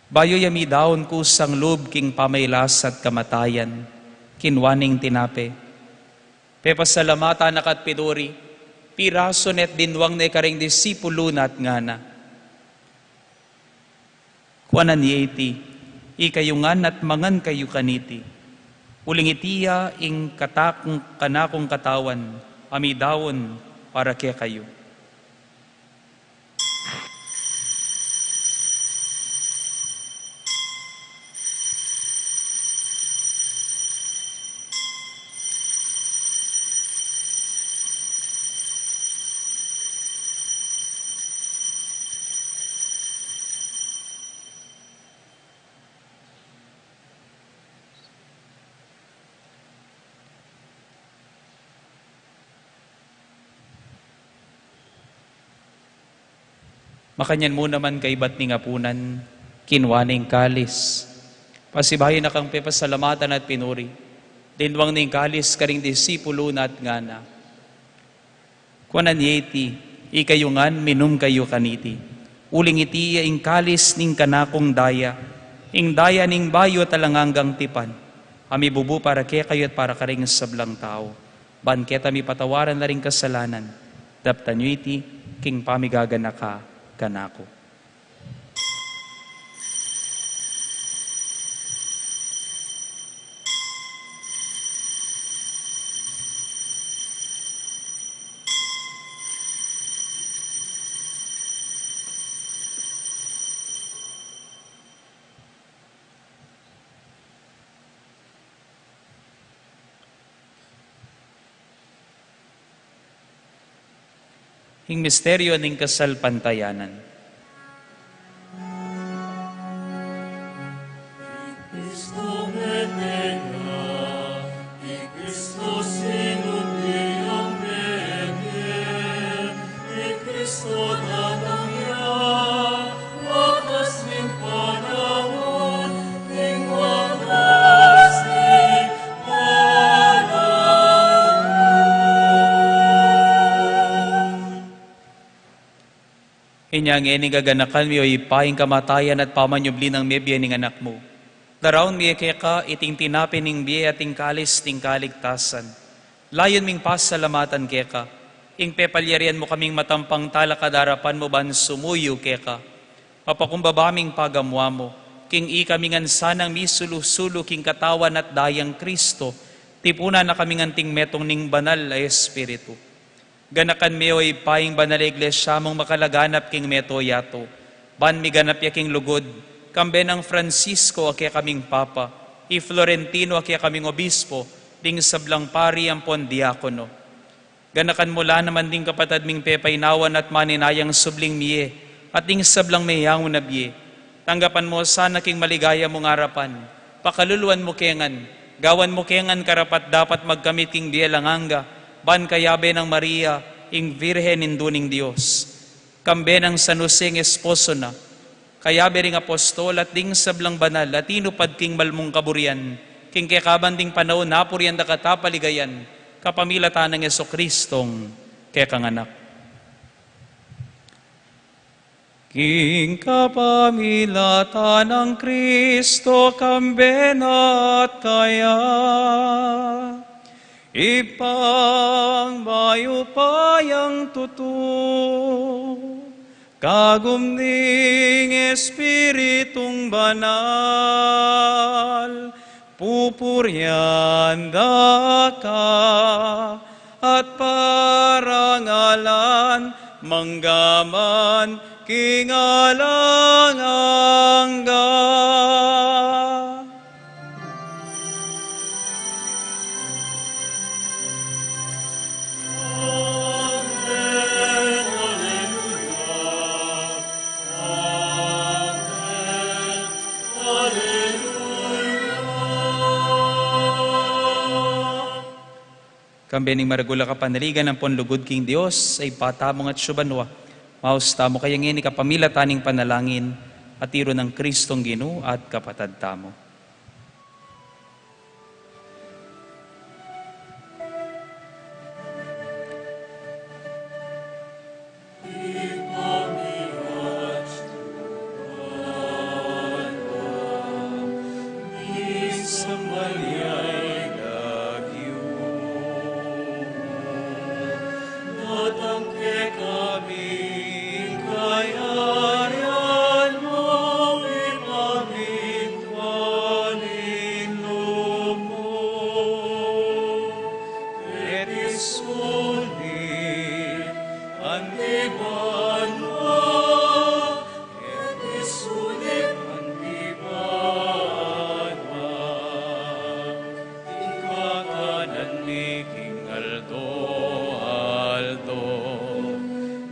Bayu ya midaun kusang lub king pamailas at kamatayan, kinua ne ing tinape, pepasalamatan na ka't pinuri, pirasu ne't dinwang ne karing disipulu na at ngana: Kuanan ye iti, ikayu ngan at mangan kayu kaniti. Uling iti ya ing katakung, kanakung katawan, a midaun para kekayu. Makanyan mu naman kaibat ning apunan, kinua ne ing kalis, pasibayu na kang pepasalamatan at pinuri, dinwang ne ing kalis karing disipulu na at ngana: Kuanan ye iti, ikayu ngan minum kayu kaniti. Uling iti ya ing kalis ning kanakung daya, ing daya ning bayu at alang anggang tipan, a mibubu para kekayu at para karing sablang tau, ban keta mipatawaran la ring kasalanan. Daptan yu iti king pamigaganaka kanaku. Ing misteryu ning kasalpantayanan. Inya ngeni gaganakan mi, o Ibpa, ing kamatayan at pamanyubli nang mebie ning Anak mu. Daraun mi keka iting tinape ning bie at ing kalis ning kaligtasan. Layun ming pasalamatan keka ing pepalyarian mu kaming matampang talakad king arapan mu ban sumuyu keka. Mapakumbaba ming pagamuan mu king ikami ngan sanang misulu-sulu king katawan at dayang Kristo, tipunan na kami ngan anting metung ning Banal a Espiritu. Ganakan me, o Ibpa, ing Banal a Iglesia mung makalaganap king meto yatu, ban miganap ya king lugud, kambe nang Francisco a kekaming Papa, i Florentino a kekaming Obispo, ding sablang pari ampon diakono. Ganakan mu la naman ding kapatad ming pepainawan at maninayang subling mie, at ding sablang meyangu na bie. Tanggapan mu sana king maligaya mung arapan. Pakaluluan mu ke ngan, gawan mu ke ngan karapat-dapat magkamit king bie alang angga, ban kayabe nang Maria, ing Virgen Indu ning Dios, kambe nang San Jose ing esposo na, kayabe ring apostol at ding sablang banal a tinupad king malmung kaburian, king kekaban ding panaun apurian da ka at apaligayan, kapamilatan nang Jesucristong kekang Anak. King kapamilatan nang Kristo, kambe na at kaya, Ibpang mayupayang tutu, kagum ning Espiritung Banal, pupurian da ka at parangalan mangga man king alang angga. Kambe ning maragul a kapanaligan ampon lugud king Dios, Ibpa tamung atsu banua. Maus tamu kaya ngeni kapamilatan ning panalangin a tiru nang Kristong Ginu at Kapatad tamu. Datang kekami ing kayarian mu, ipamintuan ing lub mu, keti sulip anti banua, keti sulip anti banua. Ing kakanan mi king aldo-aldo,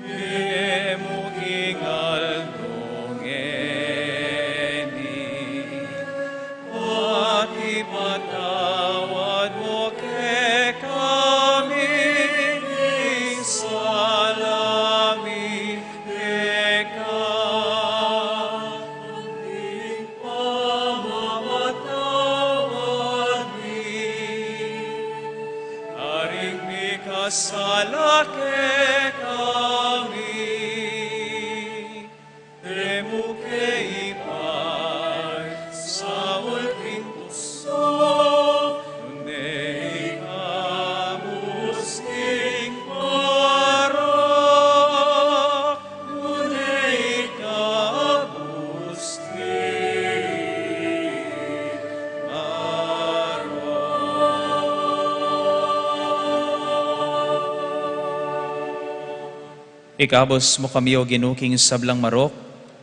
ibie mu king aldo ngeni, at ipatawad mu kekami ing sala mi keka, anti ing pamamatawad mi karing mikasala kekami. E mu ke ipaisaul king tuksu, nune ikabus king marok, nune ikabus king marok. Ikabus mu kami, O Ginu, king sablang marok,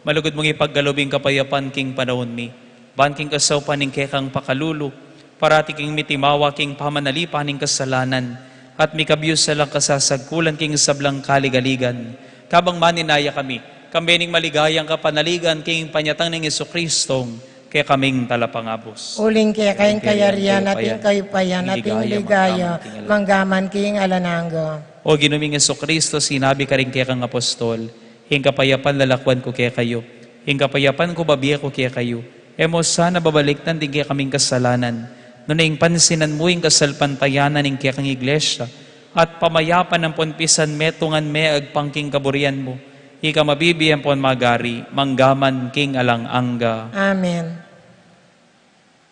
malugud mung ipagkalub ing kapayapan king panaun mi, ban king kasaupan ning kekang pakalulu, parati kaming mitimawa king pamanalipan ning kasalanan, at mikabius sa lang kasasagkulan king sablang kaligaligan, kabang maninaya kami, kambe ning maligayang kapanaligan king panyatang nang Jesucristong kekaming talapangabus. Uling keka ing kayarian at ing kayupayan at ing ligaya, mangga man king alang angga. O Ginu ming Jesucristo, sinabi karing kekang apostol, ing kapayapan lalakwan ku kekayu, ing kapayapan ku babie ku kekayu. E mu sana babalikdan ding kekaming kasalanan, nune ing pansinan mu ing kasalpantayanan ning kekang iglesia, at pamayapan ampon pisanmetungan me agpang king kaburian mu, ika mabibie ampon magari, mangga man king alang angga. Amen.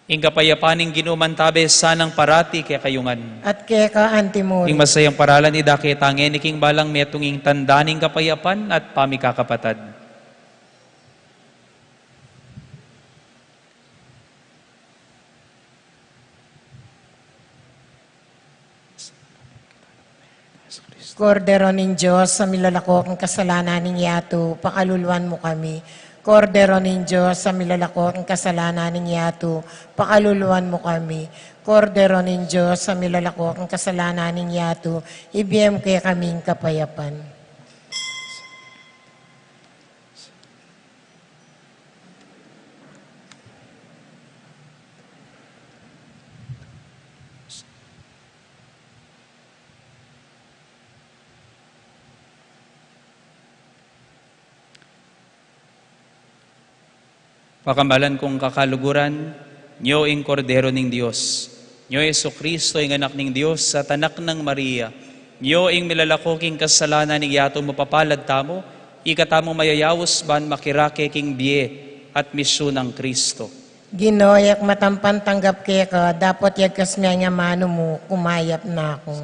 Ing kapayapan ning Ginu mantabe sanang parati kekayu ngan. At keka antimurin. Ing masayang paralan idake ta ngeni king balang metung, ing tanda ning kapayapan at pamikakapatad. Kordero ning Dios, a milalako king kasalanan ning yatu, pakaluluan mu kami. Kordero ning Dios, a milalako king kasalanan ning yatu, pakaluluan mu kami. Kordero ning Dios, a milalako king kasalanan ning yatu, ibie mu kekami ing kapayapan. Pakamalan kung kakaluguran, nyo ing Kordero ning Dios, nyo Jesucristo, ing Anak ning Dios, a Anak nang Maria, nyo ing milalako king kasalanan ning yatu, mapapalad tamu, Ika tamu mayayaus ban makirake king bie at misyun nang Kristo. Ginu, e ku matampan tanggap keka, dapot yagkas me ing amanu mu, kumayap na ku.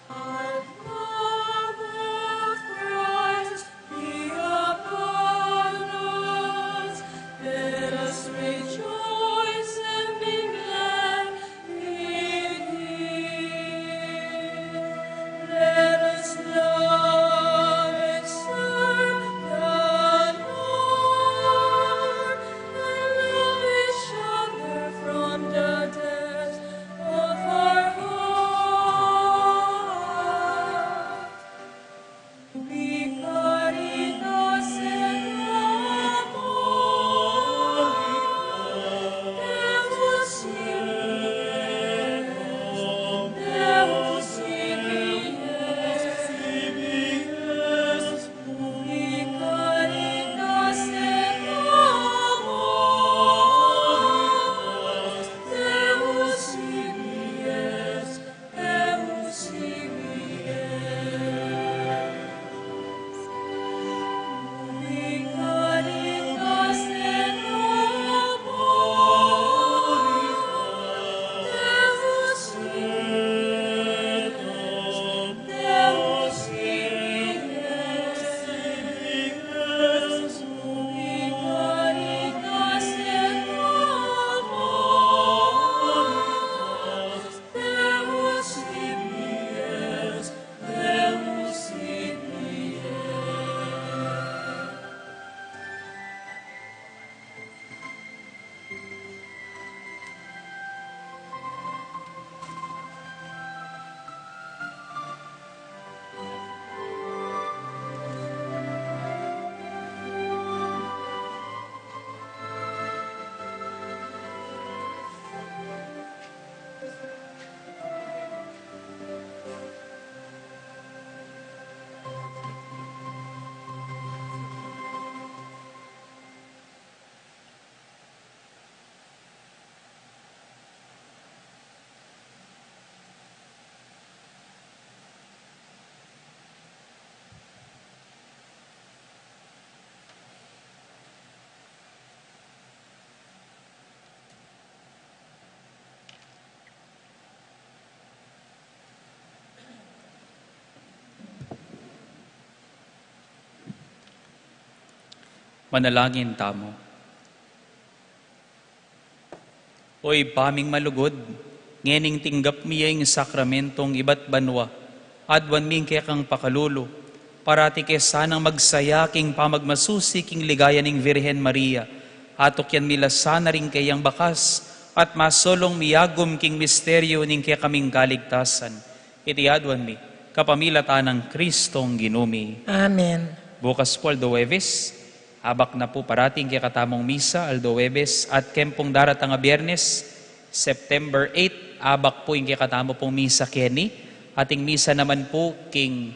Our Father, Christ, be upon us. Let us rejoice and be glad in thee. Let us love and serve the Lord, and love each other from the depths of our heart. Manalangin tamu. O Ibpa ming malugud, ngening tinggap mi ya ing sakramentong ibat banua, aduan mi ing kekang pakalulu, Parati ke sanang magsaya king pamagmasusi king ligaya ning Virgen Maria. Atukyan mi la sana ring keyang bakas at masulung miyagum king misteryu ning kekaming kaligtasan. Iti aduan mi kapamilatan nang Kristong Ginu mi. Amen. Bukas pu, aldo Huwebes, abak na pu parati ing kekatamung misa, aldo Huwebes, at keng pung daratang a Biyernes, September eight, abak pu ing kekatamu pung misa keni, at ing misa naman pu king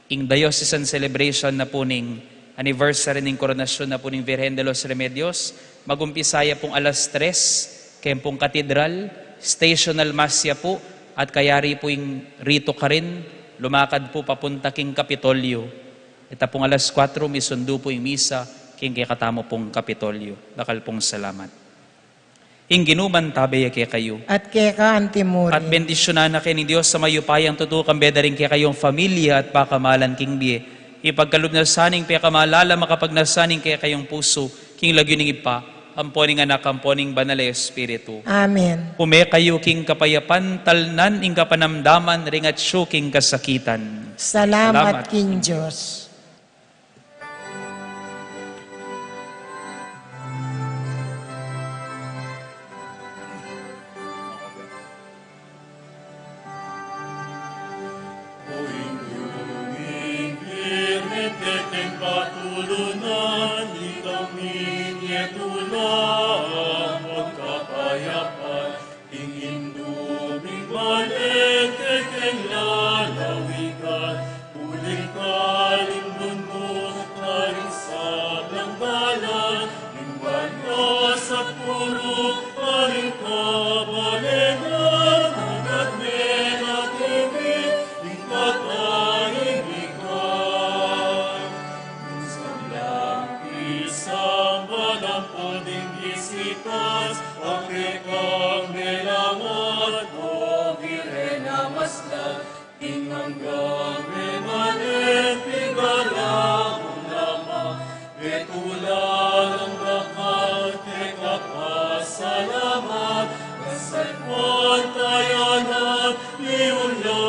ing diocesan celebration na pu ning anniversary ning koronasyon na pu ning Virgen de los Remedios, magumpisa ya pung alas tres, keng pung katedral, stational mass ya pu, at kayari pu ing ritu karin, lumakad pu papunta king Kapitolyo. Ita pung alas kuwatro, misundu pu ing misa, king kekatamu pung Kapitolyo. Dakal pung salamat. Ing Ginu mantabe ya kekayu. At keka antimurin. At bendisyunan na kayu ning Dios a mayupayang tutu, kambe da ring kekayung familia at pakamalan king bie. Ipagkalub na sana ning pekamalala, makapagnasa ning kekayung pusu, king lagyu ning Ibpa, ampo ning Anak, ampo ning Banal a Espiritu. Amen. Ume kayu king kapayapan, talnan ing kapanamdaman, ring atsu king kasakitan. Salamat king Dios. Ing Indu ming balen kekeng lalawigan, uling kaling bundu, karing sablang dalan, ing banyas at purok, karing kabalenan, ugat me na kami, ing katahimikan. Ing sablang pisang balampon ding bisitas, a kekang melangan, o Virgen a masdan, ing anggang memanen, pigala mu la ma, betulan ang bakal, keka pasalamat, ngan sadwan tayanan, liulan